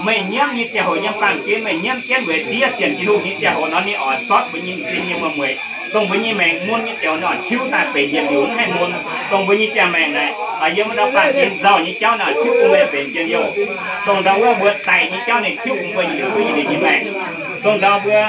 Meih nyiemv nyei ziangh hoc, yiem baamh gen meih nyiemv jienv weic diev sienx Tin-Hungh nyei ziangh hoc nor, ninh oix sortv mbuo nyei m'zing nyei wuom-mueiz. Dongh mbuo nyei maengc mun nyei ziangh hoc nor, tiuv daaih benx yietc liuz mv haih mun. Dongh mbuo nyei ziangh maengc naaic, yiem wuov ndau baamh gen nzauh nyei jauv nor, tiuv bun meih benx njien-youh. Dongh ndau wuov mbuo daic nyei jauv ninh tiuv bun mbuo yietc liuz duqv yietc liuz nyei maengc. Dongh ndau mbuo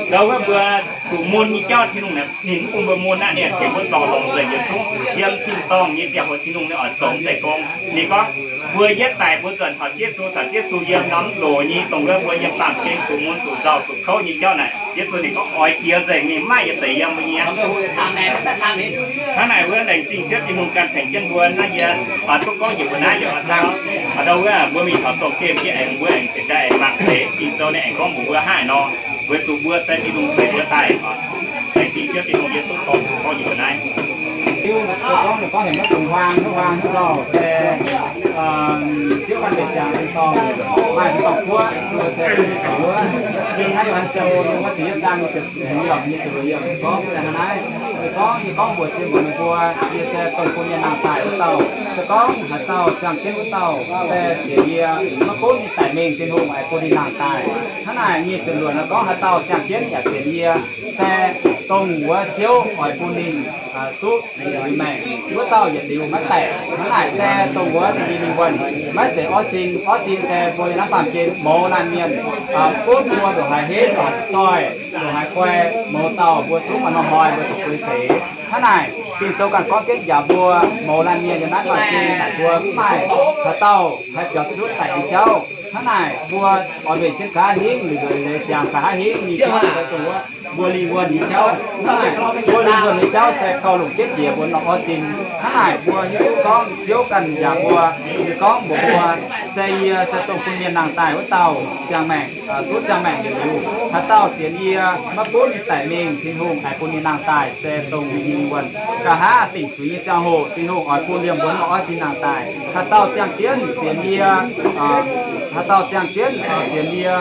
ndau wuov mbuo zuqc mun nyei jauv Tin-Hungh naaic, ninh mv bun mbuo mun aqv. Ninh tengx mbuo zorc longc nzengc yietc zungv yiem tin-dorngh nyei ziangh hoc Tin-Hungh ninh oix zoux deix gong. Ninh gorngv, mbuo yietv daic mbuo nzuonx taux Yesu, caux Yesu yiem nor mv loz nyei. Dongh wuov mbuo yiem baamh gen zuqc mun zuqc nzauh zuqc kouv nyei jauv naaic, Yesu ninh gorngv oix jiex nzengc, ninh maaih yietc deix yiem mbuo nyei. Hnangv naaic wuov laengz zingh Ziouv Tin-Hungh ganh tengx jienv mbuo naaiv yie oix duqv gorngv njiec mbuo naaiv yaac oix dangh. Ndau wuov mbuo mingh taux zong-gemh yie aengx mbuo aengx ceix daaih aengx mangc deix Ging-Sou ninh aengx gorngv mbuox mbuo hnangv haaix nor, weic zuqc mbuo se Tin-Hungh ceix mbuo daaih. Laengz zingh Ziouv Tin-Hungh yie duqv dorh zuqc gorngv njiec mbuo naaiv. Gorngv ninh gorngv heuc maiv dungx huaang, maiv huaang nzauh se Ziouv ganh mbenc ziangx tin-dorngh, maaih tin-dorngh guoqv, se wuov. Yiem naaiv Yo^han Sou wuov ziepc yietv zaang nyic ziepc hmz yiemc, nyic ziepc luoqc yiemc gorngv se hnangv naaiv. Ninh gorngv, yie gorngv mbuox, yie mbuox meih mbuo, yie se dongh bun yie nangh daaih wuov dauh. Se gorngv haaix dauh ziangh jienv wuov dauh se sienx yie, maiv gunv ninh daic mingh, Tin-Hungh oix bun ninh nangh daaih. Hnangv naaic nyic ziepc luoqc nor gorngv haaix dauh ziangh jienv yaac sienx yie, se dongh wuov Ziouv oix bun ninh duqv yietc liuz maengc, wuov dauh yietc liuz maiv daic. Hnangv naaic se dongh wuov ninh nyei lingh wuonh, maiv zeiz orv sin. Orv sin se mbuo yiem naaiv baamh gen mouz laanh mienh, gunv mbuo ndongc haaix henv, ndongc haaix zoih, ndongc haaix guai, mouz dauh mbuo zungv maaih norm hnoi mbuo zuqc guei seix. Hnangv naaic Ging-Sou ganh gorngv jienv yaac mbuo mouz laanh mienh yiem naaiv baamh gen naaic mbuo mv maaih haaix dauh haih biaux duqv daic nyei jauv. Hnangv naaic mbuo oix mbenc jienv nqa'haav hingv, liuc liuc leiz ziangx nqa'haav hingv nyei jauv se dongh wuov mbuo lingh wuonh nyei jauv. Hnangv naaic mbuo lingh wuonh nyei jauv se gauh longc jienv jiex mbuo norm orv sin. Hnangv naaic mbuo hiuv duqv gorngv Ziouv ganh yaac mbuo, yie gorngv mbuox mbuo, se yie se dongh bun mienh nangh daaih wuov dauh ziangh maengc, duqv ziangh maengc yietc liuz. Haaix dauh sienx yie, maiv gunv ninh daic mingh, Tin-Hungh aengx bun ninh nangh daaih se dongh ninh nyei lingh wuonh. Nqa'haav dingc zuiz nyei ziangh hoc Tin-Hungh oix bun liemh mbuo norm orv sin nangh daaih. Haaix dauh ziangh jienv sienx yie, haaix dauh ziangh jienv sienx yie,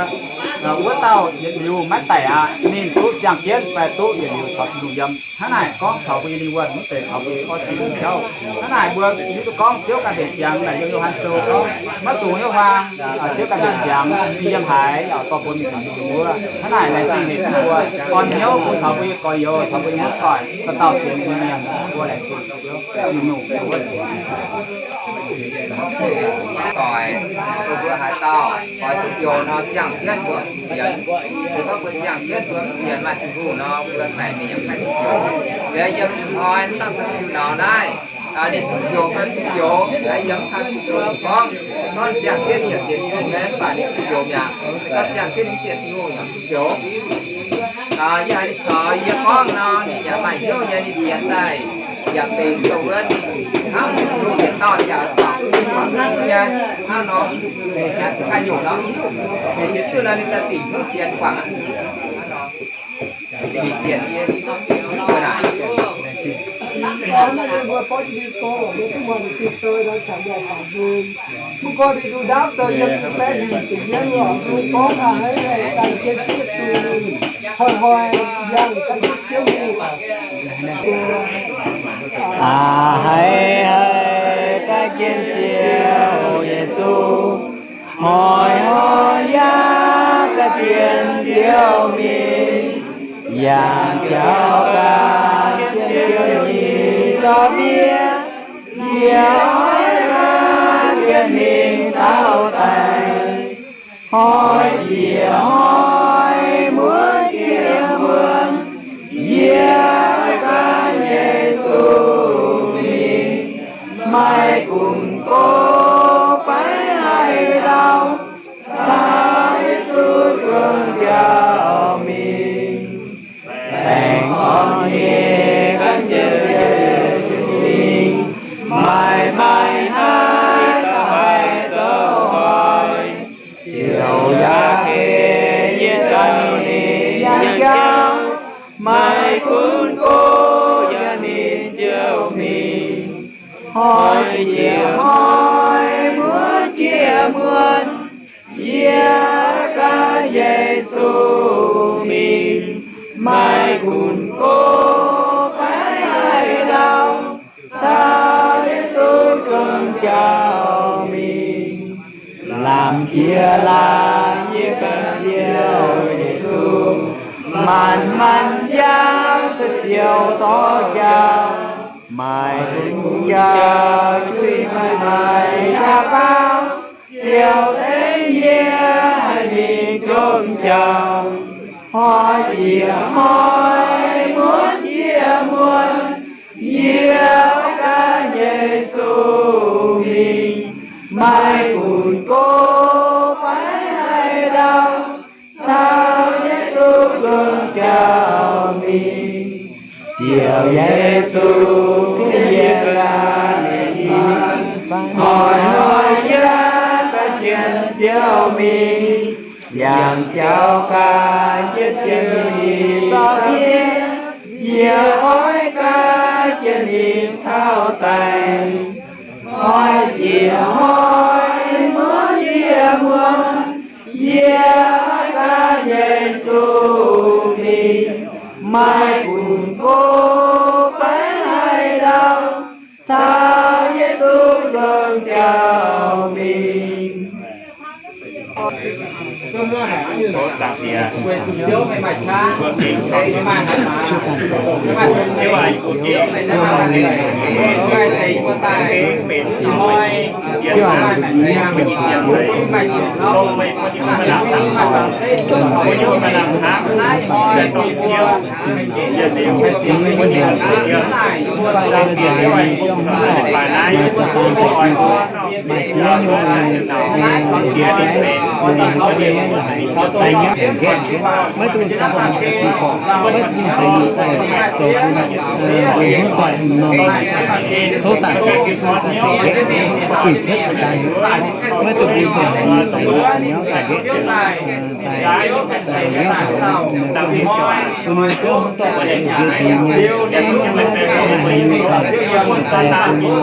Wuov dauh yietc liuz maiv daic aqv, ninh duqv ziangh jienv fai duqv yietc liuz caux Tin-Hungh yiem. Hnangv naaic gorngv taux mbuo nyei lingh wuonh, mv zeiz taux mbuo nyei orqv sieqv nyei jauv. Hnangv naaic mbuo hiuv duqv gorngv Ziouv ganh mbenc ziangx naaic yiem Yo^han Sou gorngv, maiv dungx hnyouv huaang, Ziouv ganh mbenc ziangx, ninh yiem haaix, yaac dorh bun mingh caux ninh wuov. Hnangv naaic laengz zingh haic mbuo orn hnyouv bun taux mbuo nyei gorx-youz, taux mbuo nyei muoz-doic, dauh dauh sienx nyei mienh, mbuo laengz zingh Ziouv. Doic, mbuo haaix dauh oix duqv njoux nor, ziangh jienv mbuo sienx. Se gorngv mbuo ziangh jienv mbuo mv sienx maaih Tin-Hungh nor, mbuo daic mingh yaac mv haih duqv njoux. Liuz yiem ih hnoi dauh Tin-Hungh nor naaiv, ninh duqv njoux fai mv duqv njoux, yiem taux Ging-Sou gorngv, se gorngv ziangh jienv yaac sienx Tin-Hungh nyei, mv baac ninh duqv njoux mi'aqv. Se gorngv ziangh jienv mv sienx Tin-Hungh yaac mv duqv njoux. Yie haiz ninh caux yie gorngv nor, ninh yaac maaih hnyouv nyei, ninh sienx daaih yaac benx dongh wuov, hnangv Tin-Hungh yietc dauh yaac caux duqv nyei, guangc duqv nyei hnangv nor. Yaac zungv ganh nyungc nor, hiuv, hiuv nor ninh daaih dingc hnyouv sienx guangc aqv. Dingc sienx yie, yie naaic. Mv gorngv ninh nduqc ndaauv sou yiem baeqv hmz ziepc yietv oc, mbuo gorngv a'hneiv haic ganh jienv Ziouv Yesu, hnoi-hnoi yangh ganh jienv Ziouv Yesu. A'hneiv haic ganh jienv Ziouv Yesu, hnoi-hnoi yangh ganh jienv Ziouv mingh, yangh jauv ganh jienv Ziouv nyei zorqv-ndiev. Yie oix ganh jienv mingh taux daic, hnoi jiex hnoi, muonz jiex muonz, yie oix ganh Yesu mingh, maaih gunv gox fai haaix dauh, caux Yesu gomh jauv mingh. Baengh orn nyei ganh jienv Yesu mingh, maaih maaih haaix dauh haih zoux hnoi, ziouc yaac heh yie ganh mingh yangh jauv. Maaih gunv gox yaac ninh ziouc mingh, hnoi jiex hnoi, muonz jiex muonz, yie ganh Yesu mingh, maaih gunv gox fai haaix dauh, caux Yesu gomh jauv mingh. Lamh jiex laangh yie ganh Ziouv Yesu, maanc maanc jaax se ziouc dorh jauv. Maaih gunv jauv juiv maaih maaih jaax faaux, ziouc tengx yie haih mingh gomh jauv. Hnoi jiex hnoi, muonz jiex muonz, yie ganh Yesu mingh, maaih gunv gox fai haaix dauh, caux Yesu gomh jauv mingh. Ziouv Yesu, yie ganh mingh, hnoi-hnoi yie ganh jienv Ziouv mingh, yangh jauv ganh jienv Ziouv nyei zorqv-ndiev. Yie oix ganh jienv mingh taux daic, hnoi jiex hnoi, muonz jiex muonz, yie ganh Yesu mingh, maaih gunv gox fai haaix dauh, caux Yesu gomh jauv mingh. Tov Zaangc Diex, mbuo gengh, mbuo gengh, maiv dungx sanh daaih deix gorngv, maiv dungx deix daaih zoux bun, mbuo hnyouv doic norm, tov Zaangc Diex Ziouv Tin-Hungh daaih nqaeqv, gengh cuotv daaih, maiv dungx bun zoux haic nyei daaih, nyauv daaih nqaeqv, daaih, daaih nyauv taux, bun mbuo hnyouv doic nziex nziex nyei, maiv dungx haiz nyei daaih, daaih bun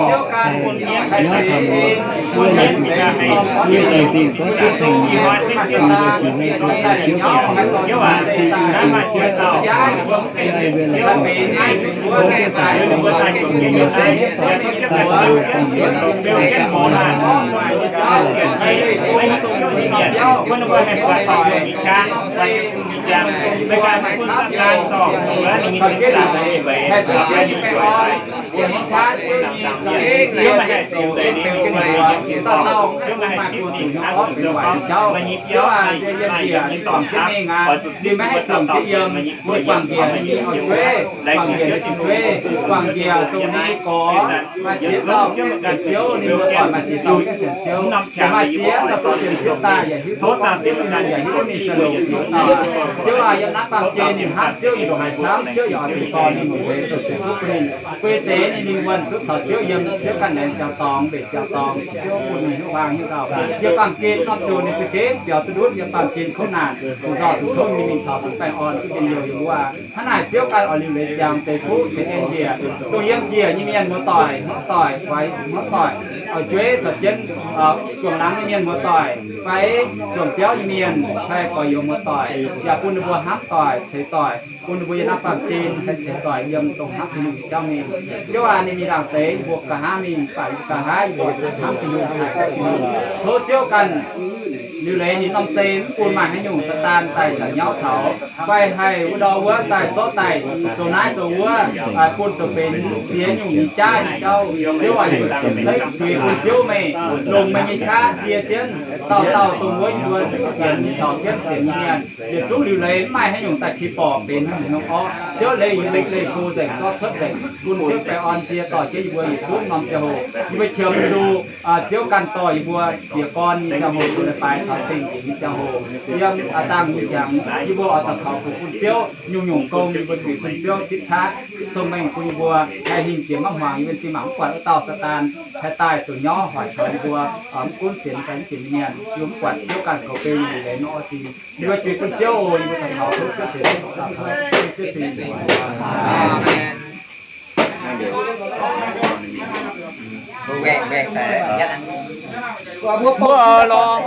Guangc njiec dongh ni gorx, maaih ziex dauh sienx Ziouv, ninh mbuo doic maaih ziex dauh sienx Ziouv. Maaih ziex dauh sienx Ziouv daaih yaac hiuv duqv gorngv ninh yaac hiuv duqv mingh sou-longc Ziouv daaih. Ziouv aac, yiem naaiv baamh gen ninh hnamv Ziouv, yie ndongc haic camv, Ziouv yaac oix zuqc dorh ninh nyei leiz zoux Ziouv Ziouv bun ninh. Guei seix ninh, ninh wuonh duqv caux Ziouv yiem, Ziouv ganh laengz ziangx dorngx, mbenc ziangx dorngx, Ziouv bun ninh hiuv hlang hiuv dauh. Yiem baamh gen norm zuqc ninh za'gengh biaux duqv ndutv yiem baamh gen kouv naanc, zuqc nzauh zuqc tov mingh mingh taux dongh baengh orn duqv njien-youh yiem wuov. Hnangv naaic Ziouv ganh oix liuc leiz ziangx zeix fuqv zeix en njiec, dongh yiem njiec nyei mienh muoz-doic, muoz-doic fai muoz-doic, oix jueiv caux jienv juangc laangz nyei mienh muoz-doic fai juangc biauv nyei mienh fai gorx-youz muoz-doic, yaac bun ninh mbuo hnamv doic, ceix doic, bun ninh mbuo yiem naaiv baamh gen haih ceix doic yiem dongh hnamv Tin-Hungh nyei jauv mingh. Ziouv aac, ninh mingh ndaangc deix mbuo nqa'haav mingh, baac nqa'haav yie mbuo hnamv Tin-Hungh, haiz Tin-Hungh. Tov Ziouv ganh liuc leiz ninh norm sei, mv bun maaih haaix nyungc Saadaan daaih njaaux nyauv taux, fai haih wuov ndau wuov daaih zorqv daaih zoux naaiv zoux wuov, bun zoux benx ziex nyungc nyei jaav nyei jauv. Ziouv aac, yie mbuo zuiz bun Ziouv meih longc meih nyei qaqv sie jienv dauh dauh dongh wuov yie mbuo sienx caux jienv sienx nyei mienh yietc zungv liuc leiz mv maaih haaix nyungc daaih kix borqc benx haaix nyungc orqv. Ziouv leiz yie mbuo leih go nzengc, zorqv cuotv nzengc, bun Ziouv baengh orn jiex doic jienv yie mbuo yietc zungv norm ziangh hoc. Yie mbuo qiemx zuqc Ziouv ganh dorh yie mbuo jiez gorn nyei ziangh hoc, zuqc leiz-baaix taux dingh njiec nyei ziangh hoc, yiem a'dangh nyei qangx yie mbuo oix daux gaux kungx bun Ziouv nyungc-nyungc gong yie mbuo zuiz bun Ziouv zipv qaqv, zipv cong-mengh bun yie mbuo haih hingh jiex maiv hmuangx yie mbuo zinh maanc mv buatc wuov dauh Saadaan haih daaih zoux nyauv hoic taux yie mbuo mv gunv sienx fai mv sienx nyei mienh. Yie mbuo mv buatc Ziouv ganh goux beu nyei leiz nor sic. Yie mbuo zuiz bun Ziouv oc. Yie mbuo daux gaux tov Ziouv ceix fuqv daux gaux, Ziouv ceix fuqv. Mbuo lorz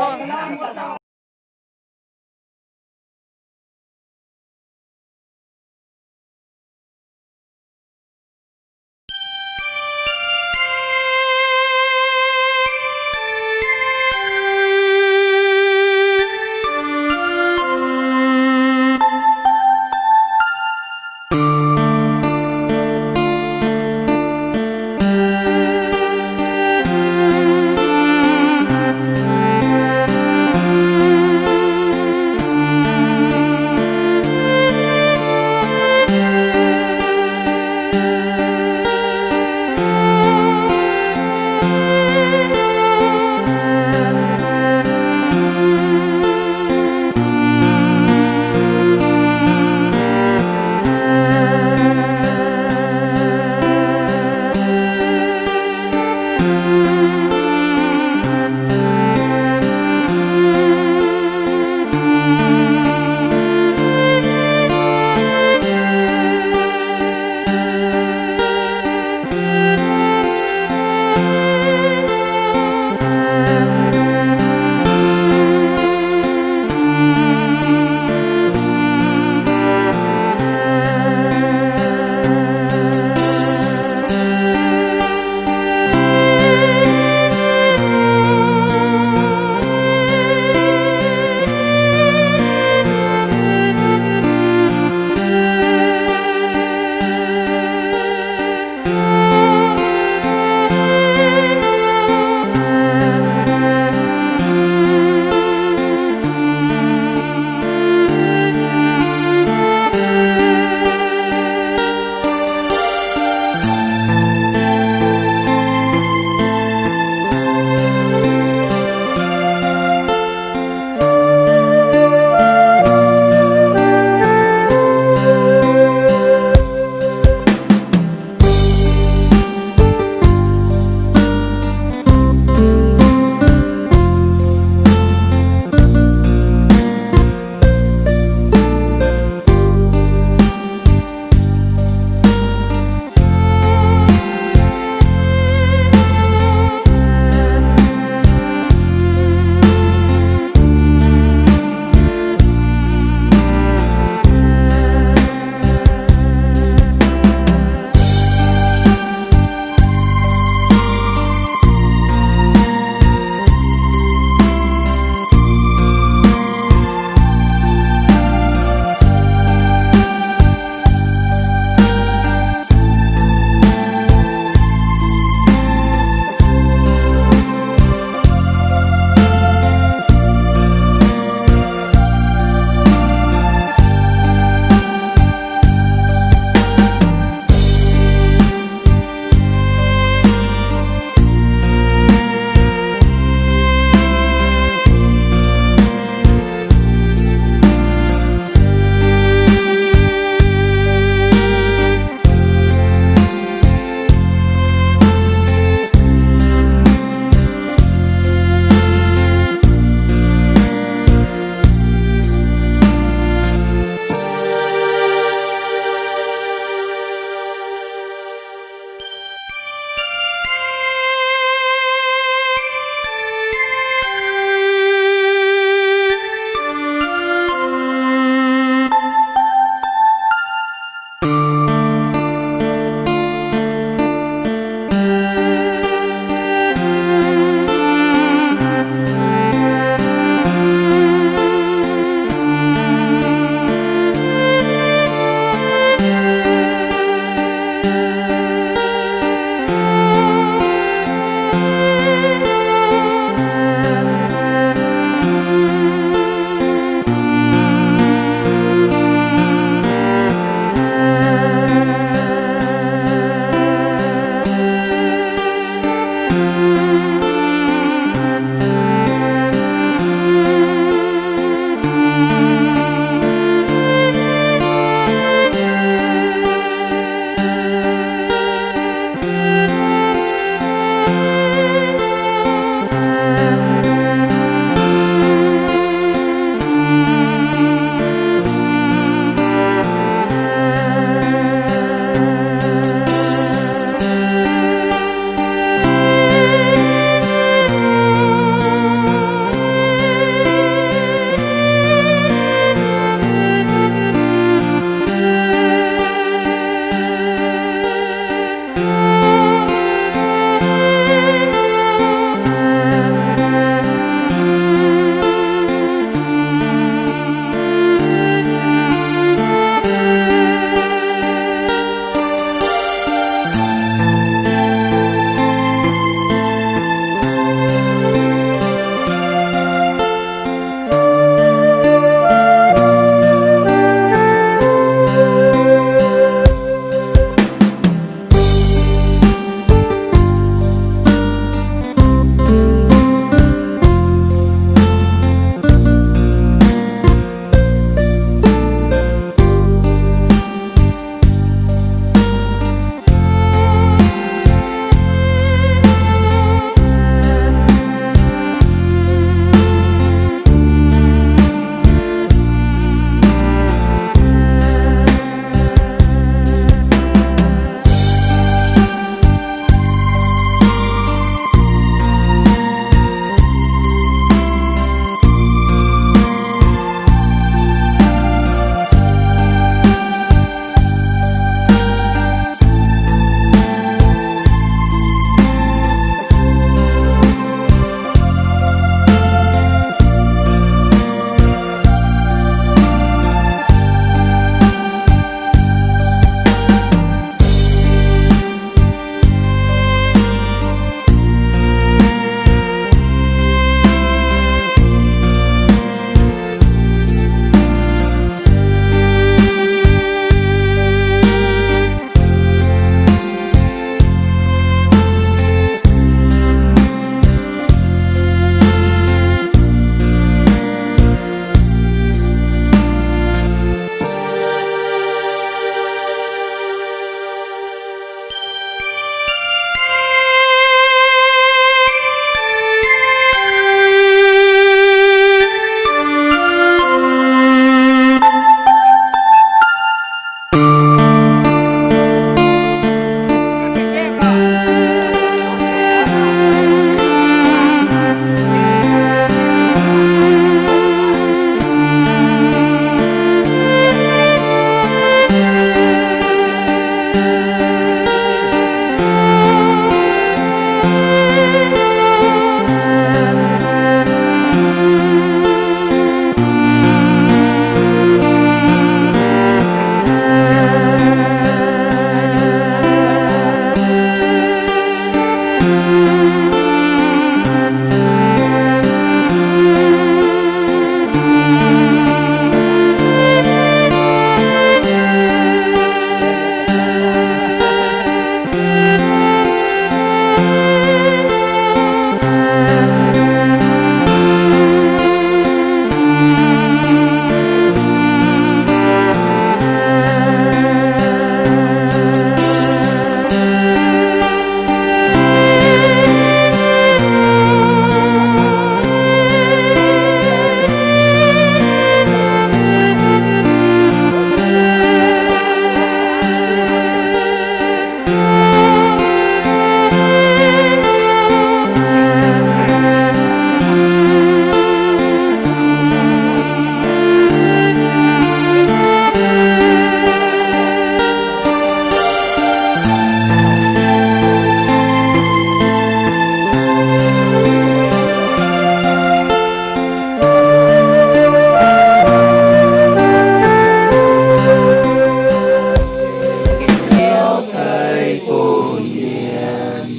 Ziouv ceix bun mienh,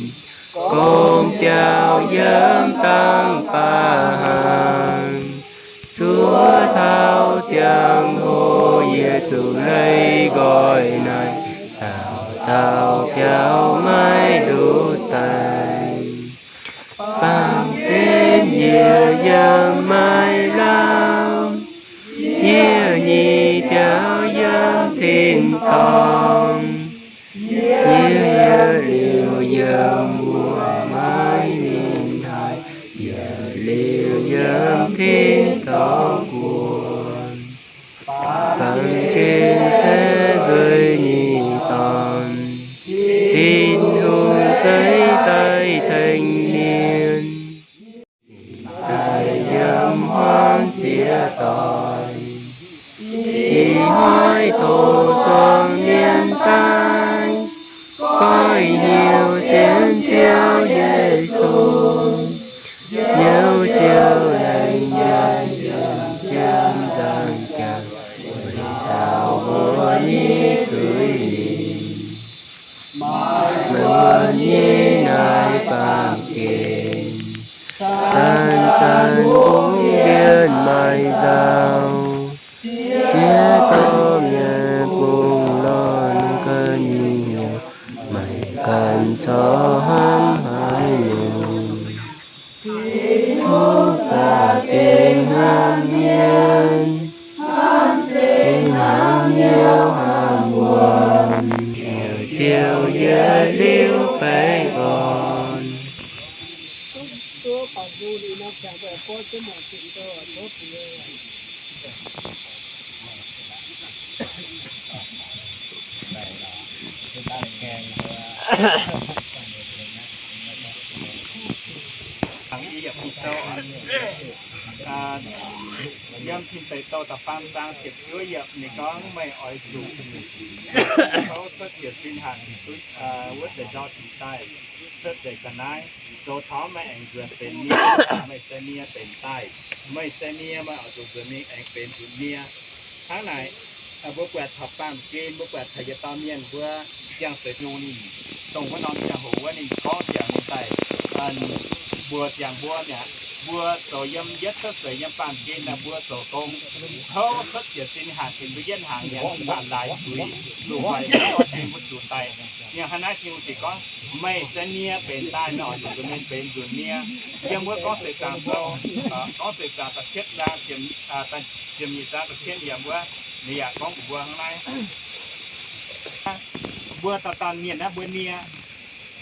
gong biaux yiem dangh baac hnaangx. Zuov taux ziangh hoc yie zuqc leih nqoi naaiv, dauh dauh biaux maiv nduqc daic. song. Hnyouv ziouc laengz nyaanh nzunc jiem nzangc jaax, weic taux mbuo nyei zuiz nyeic. Maaih mbuo nyei naaiv baamh gen, zanc-zanc mbungv mbienv maaih nzauh, ziex dauh mienh bungx lorh ga'nyiec, maaih ganh corc hnamv haaix nyungc. Tin-Hungh za'gengh hnamv mienh, za'gengh hnamv hnyouv hnamv wuonh, heuc Ziouv yietc liuz baengh orn. Yiem Tin Deic Douh da'faam zaang ziepc juov yiemc ninh gorngv, meih oix zuqc tov cuotv jiez sin hatc wuov deix ndau-dingc daaih cuotv nzengc ga'naaiv, zoux taux meih aengx nzuonx benx nie, meih se nie benx daaih. Meih se nie, meih oix zuqc nzuonx mingh aengx benx nzunc nie. Hnangv naaic, mbuo buatc taux baamh gen, mbuo buatc taux yietc dauh mienh mbuo ziangh seix nyungc ninh dongh wuov norm ziangh hoc wuov ninh gorngv ziangx ninh daaih, mbuox ziangx mbuo mi'aqv, mbuo zoux yiem yietv cuotv seix yiem baamh gen naaic mbuo zoux gong, tov cuotv jiez sin hatc tengx mbuo yietv hnaangx nyanc mv baac laaix zuiz, zuqc hoic mbuo orv sin mbuo zuqc daic. Yiem hnangv naaiv Tin-Hungh ziouc gorngv, meih se nie benx daaih, meih oix zuqc nzuonx mingh benx nzunc nie. Yiem wuov Gorngv Seix Zaangc Sou, Gorngv Seix Zaangc da'cietv zaang ziepc nyeic zaang da'cietv yiemc wuov, ninh yaac gorngv mbuox mbuo hnangv naaiv. Mbuo dauh dauh mienh naaiv mbuo nie,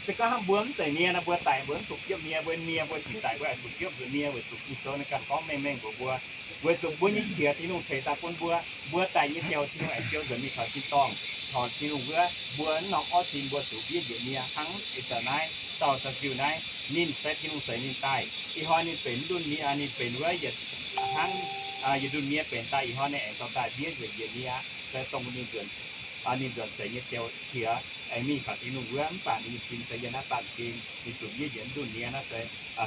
se gorngv hnangv mbuo mv zeiz nie nor, mbuo daic mbuo mv zuqc jiepv nie, mbuo nie mbuo zuqc daic, mbuo aengx zuqc jiepv nzunc nie, weic zuqc Ging-Sou naaiv ganh gorngv mengh mengh mbuox mbuo. Weic zuqc mbuo nyei qiex Tin-Hungh ceix daaih bun mbuo, mbuo daic nyei jauv Tin-Hungh aengx siou nzuonx mingh taux tin-dorngh, taux Tin-Hungh wuov, mbuo mv norm orv sin mbuo zuqc mbiev njiec nie hnangv ih zanc naaiv dauh Ziouv Giduc naaiv, ninh se Tin-Hungh ceix ninh daaih. Ih hnoi ninh benx mv ndunh nie, ninh benx wuov yietc hnangv, yietc ndunh nie benx daaih, ih hnoi ninh aengx dorh daaih mbiev njiec nie, se dongh ninh nzuonx, ninh nzuonx seix nyei jauv qiex aengx mingh taux Tin-Hungh wuov, mv baac ninh nyei sin se yiem naaiv baamh gen, ninh zuqc mbiev njiec mv ndunh nie naaiv se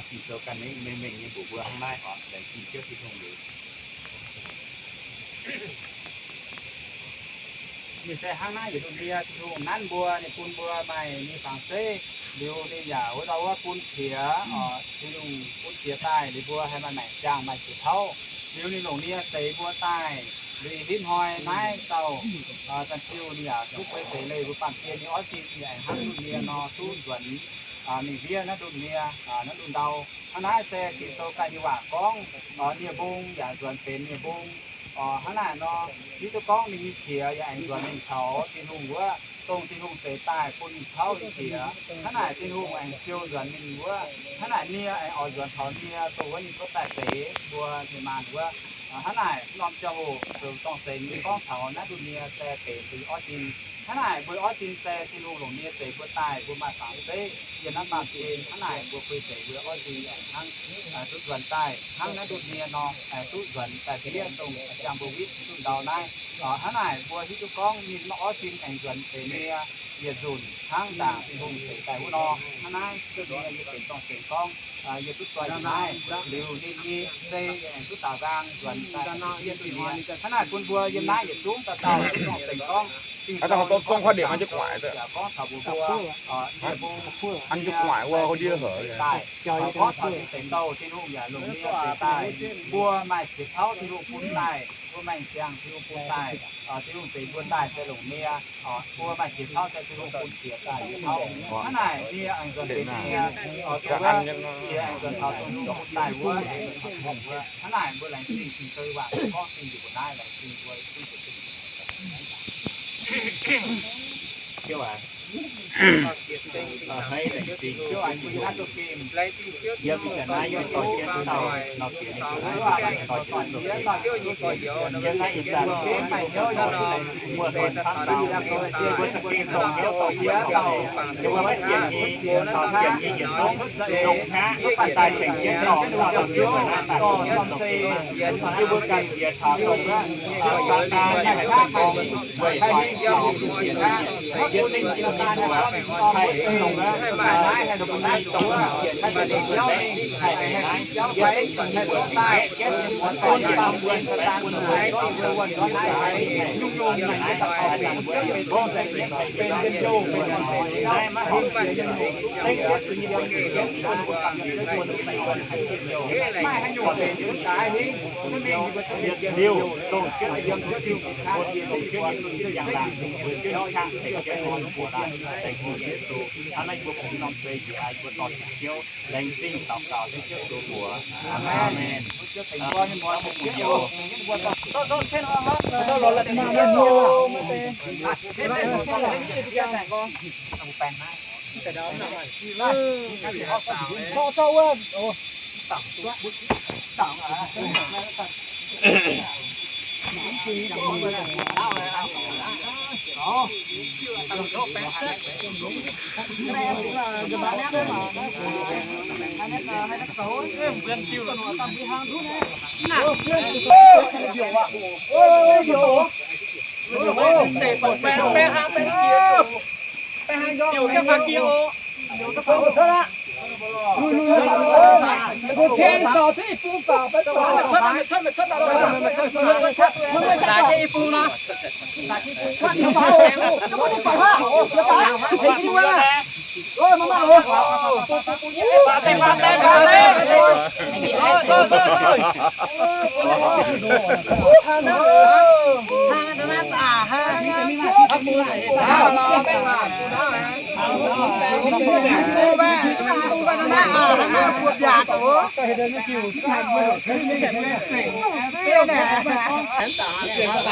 Ging-Sou ganh mengh mengh nyei mbuox mbuo hnangv naaiv oc. Laengz zingh Ziouv Tin-Hungh liuz. Ninh se hnangv naaiv yietc ndunh nie, Tin-Hungh nanv mbuo, ninh bun mbuo maaih nie fangx zeiv, liuz ninh yaac wuov dauh wuov bun qiex, Tin-Hungh bun qiex daaih liuz mbuo haih maaih maengc ziangh maaih qiex tauv. Liuz ninh longc nie zeix mbuo daaih, liuz ih hnoi naaiv dauh Ziouv ninh yaac duqv bueix zeix leih mbuo baamh gen nyei orv sin, ninh aengx hnangv ndunh nie nor duqv nzuonx mingh mbiev naaiv ndunh nie, naaiv ndunh ndau. Hnangv naaiv se Ging-Sou ganh nyei waac gorngv, nie mbung yaac nzuonx benx nie mbung. Hnangv naaic nor, hiuv duqv gorngv ninh nyei qiex yaac aengx nzuonx mingh taux Tin-Hungh wuov, dongh Tin-Hungh zeix daaih bun ninh tauv nyei qiex. Hnangv naaic Tin-Hungh aengx siou nzuonx ninh wuov, hnangv naaic nie aengx oix nzuonx taux nie, dongh wuov ninh duqv daaih zeix mbuo nyei maanh wuov. Hnangv naaic norm ziangh hoc zoux dorngh seix nyei gorngv taux naaiv ndunh nie se benx mbuo nyei orv sin. Hnangv naaic mbuo orv sin se Tin-Hungh longc nie zeix mbuo daaih, mbuo maaih fangx zeiv yiem naaiv baamh gen. Hnangv naaic mbuo bueix zeix mbuo orv sin aengx hnangv duqv nzuonx daaih hnangv naaiv ndunh nie nor, aengx duqv nzuonx daaih mbiev dongh ziangh mbuo witv ndunh ndau naaiv. Hnangv naaic mbuo hiuv duqv gorngv ninh orv sin aengx nzuonx benx nie yietc nzunc hnangv ndaangc Tin-Hungh zeix daaih wuov nor. Hnangv naaiv ndunh nie yie benx dorngh seix gorngv yie duqv zoih naaiv, liuz ninh nyei sei aengx duqv daaux nqaang nzuonx daaih mbiev ndunh nie. Hnangv naaic bun mbuo yiem naaiv yietc zungv dauh dauh duqv dorngh seix gorngv, Ging-Sou gorngv taux mbuo mbuo yie bung daaih, gorngv taux Tin Deic Douh Tin-Hungh yaac longc nie zeix daaih. Mbuo maaih qiex tauv Tin-Hungh bun daaih, mbuo maaih ziangh Tin-Hungh bun daaih, Tin-Hungh zeix mbuo daaih se longc nie. Mbuo maaih qiex tauv se Tin-Hungh bun qiex daaih nyei tauv. Hnangv naaic nie aengx nzuonx benx nie, qiex aengx nzuonx taux Tin-Hungh bun daaih wuov, aengx nzuonx taux Tin-Hungh wuov. Hnangv naaic mbuo laengz zingh Ging-Sou nyei waac gorngv zingh njiec mbuo naaiv, laengz zingh mbuo zungv zuqc zingh. Laengz zingh Ziouv aac, yiem ih zanc naaiv yiem dorh jienv dauh nor, yiem naaiv ih zanc muoz-doic camv dauh, mbuo za'gengh longc hnyouv dorh jienv dauh, mbuo maiv sienx nyei, taux sienx nyei yietc zungv longc hnyouv daaih tengx jienv dorh dauh dauh mienh naaiv daaih, yie mbuo ganh jiex taux dongh wuov Saadaan naaiv baengh orn weic hoic taux mbuo sienx nyei mienh. Yie mbuo ganh jiex Laengz zingh daux gaux Ziouv Yesu mbuox. Aamen.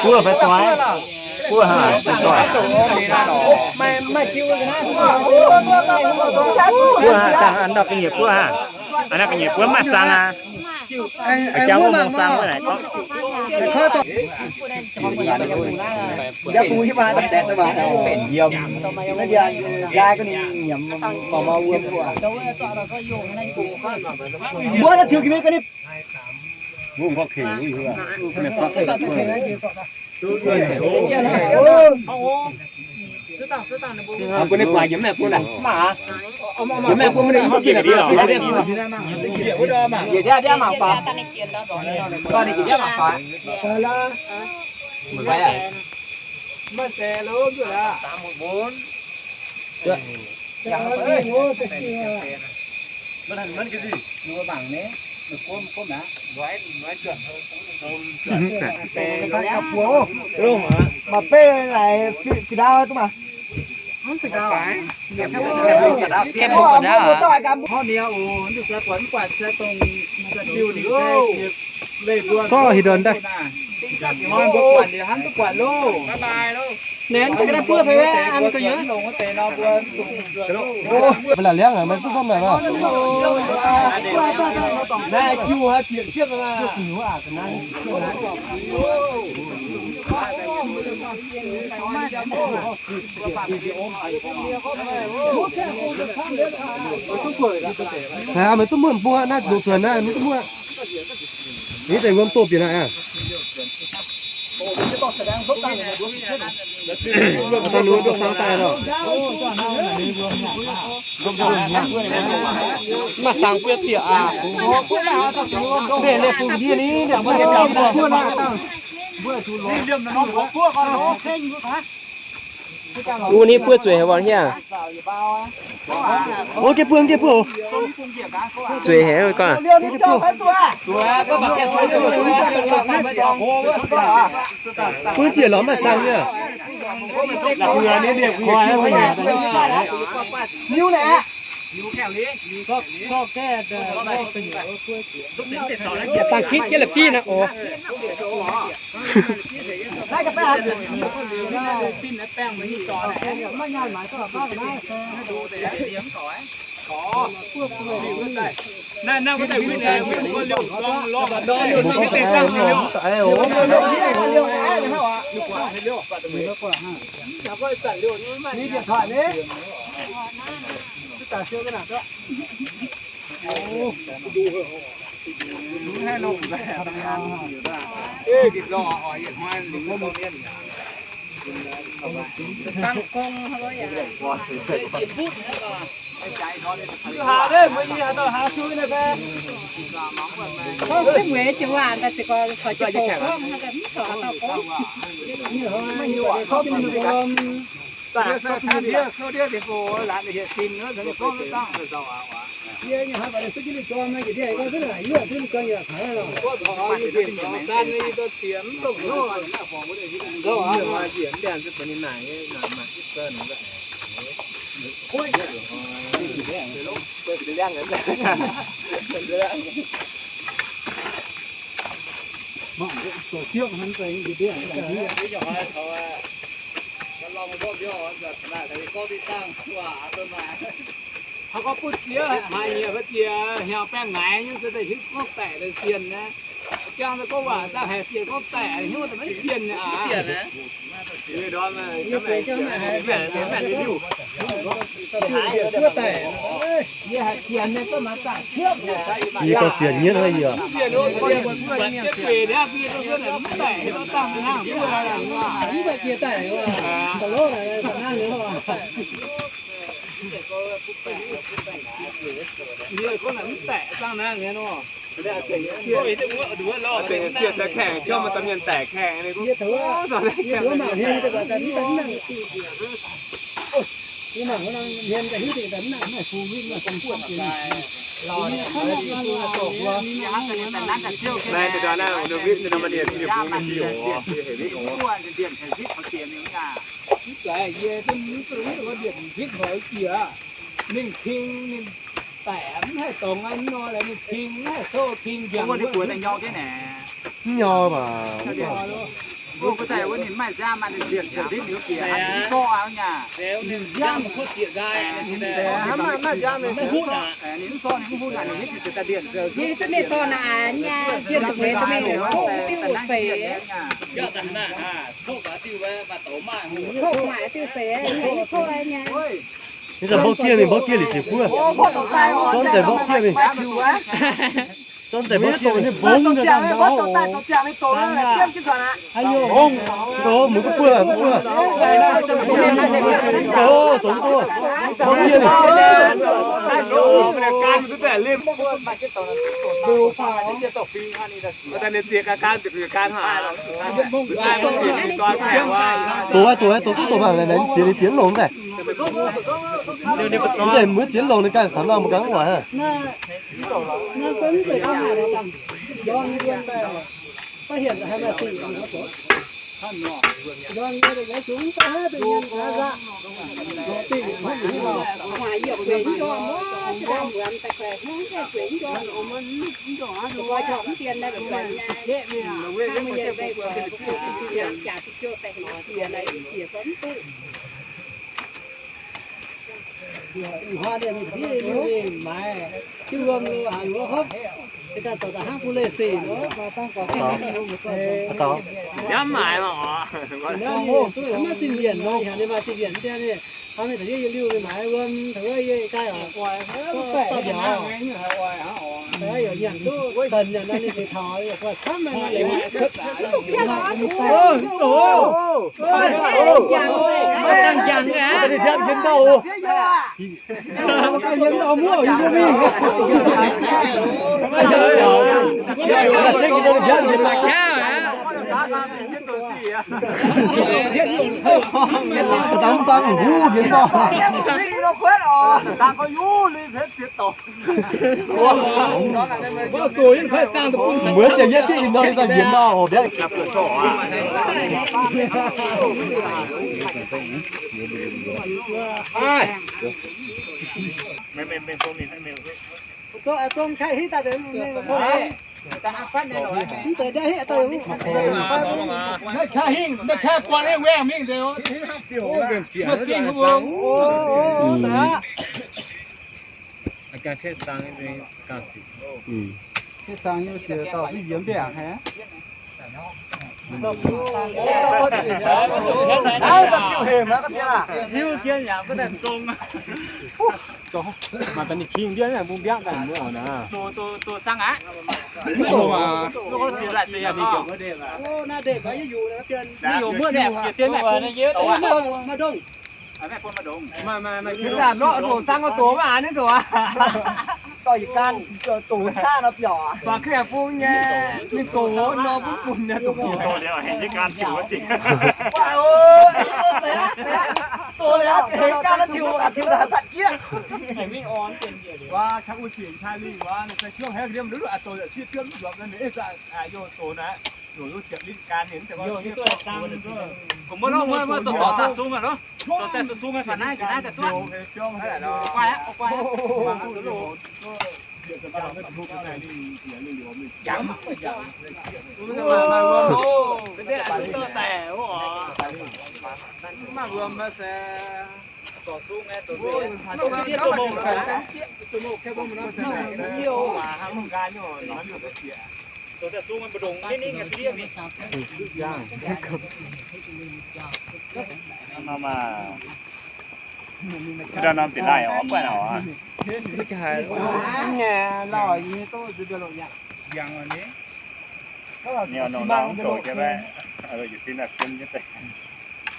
Buov fai doix? Buov haac, doix. Buov haac, dangh an nor ga'nyiec buov haac. An nor ga'nyiec buov maaih sang aqv. Jauv wuov mong sang wuov naaic gorngv. Yie bung hiuv maaih daaih daeqv daaih maaih. Naaiv ndiangx nqaai gorngv ninh nyiemz gorngv mauv wuom gu'nguaaic. Mbuo naaiv tiux ga'mienh ga'nyiec. Mbuo gorngv kengx wuov hiuv aac. Mbuo naaiv guaax nyiemz maengx bun aac. Nyiemz maengx bun mbuo naaiv yie mbuo ginh naaic, njiec ndiangx mangc faaux. Njiec ndiangx mangc faaux. Maaih beiv laaix fih ndau duqv maah. Zorqv haaix ndon daaih. Naaiv mbuo buov fai an gu'nyuoz. Maiv laaix liangv aqv, maiv duqv gorngv naaic. Naaiv jiu haiz zieqc siepv aqv. Naaiv maiv duqv muonh bung aqv, naaiv ndoqc zuonc naaiv maiv duqv muonh. Ni deix wuom doh bieqc naaiv aqv. Maaih saang buo zieqc aqv. Wuov ni buov zueiz haic, mbuo hieh. Wuov geh buov, geh buov. Zueiz haic, gorngv. Buov zieqc lorz maaih saang nyei. Dangh kitv jienv la'bieiv naaiv oc. Dangh gong haaix lorqc yaac. Gorngv simv mueiz jienv waac daaih ziouc gorngv caux jienv bouh gorngv, mv caux haaix dauh gorngv. Haaix gorngv butv ziex haaix nyieqc fai ziex hnyangx baengh ngaix nyei se daaih hiuv gorngv daic daaih sienx naaiv. Jangx daaih gorngv waac daaih haiz bieqc gorngv daic hnyouv daaih maiv sienx aqv. Yie gorngv sienx nyei hnangv yie. Mv nyauv baac. Ninh mv sorc aqv nyei, yie duqv mengh mengh coqv diuh seix. Coqv maaih diuh seix, yie coqv nyei. Ninh daaih mborqv gieqv, ninh mborqv gieqv liuz siec guoqv. Zorqv daaih mborqv gieqv mingh. Zorqv daaih mborqv gieqv mingh. Mbuo mbuo buov, buov. Zoux duqv. Mborqv gieqv mingh. Doqc aqv, doqc aqv, doqc duqv doqc mangc naaic, ziex li ziex longx daaih. Daaih mueiz ziex longx ninh ganh caux norm mbuo ganh mv oix aqv. Mv maaiz mv oc. Muoz ziangh yietv diqv nor, ninh daaih njiec nor, mbiav. Hiuv jienv yaac mv daaih zong. Maaih daaih ninh king ndiev mbuo mbiaqv daaih mbuo oc naaiv. Doqc, doqc, doqc sang aqv. Mv doqc aac. Mv doqc se yaac ninh doqc. Mv doqc muoqv naaic jiex dien naaic bung doqc aqv. Maaih ndongh. Maaih, maaih, maaih, maaih, maaih, doqc sang doqc maiv aanx nyei doqc aqv. Dorh yietc gan doqc qaqv nor biauc aqv. Baac ka'bung nyei, ninh doqc nor mv bun nyei doqc. Doqc liuz hengx jienv gan tiux wuov sic. Doqc liuz hengx gan tiux, tiux daaih zatc jieqv. Waac, qaqv wuov sic caa lingh waac, ninh se juangv haiv liemh nduov aqv, doqc yaac sieqv juonv mv nzuonx naaiv, ninh eix zaqc aqv, youh doqc naaiv. Mbuo lorqc, mbuo, mbuo zorqv, zorqv daaih sung aqv loh. Zorqv daaih sung, sung aqv, faaux naaiv, naaiv daaih duqv. Guai aqv, guai aqv. Maaih wuom se zorqv sung aqv, zorqv sung. Ninh mbuo ndongc ninh mingh. Norm aac, ndau norm deix laih oc, guaih naaic oc. Ninh norm norm goux jienv baeqv, yietc sin daaih bun jienv deix.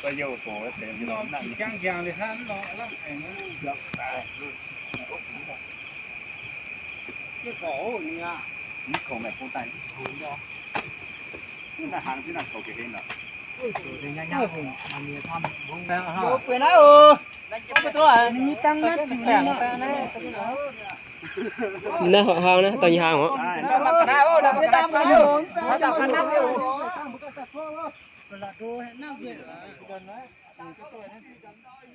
Guaih youh goux deix. Mv kongx meih bung daaih. Naaiv hlang jienv naaiv kouv ga'hlen lorqc. Naaiv hlang naaiv, dangh nyei hlang oc.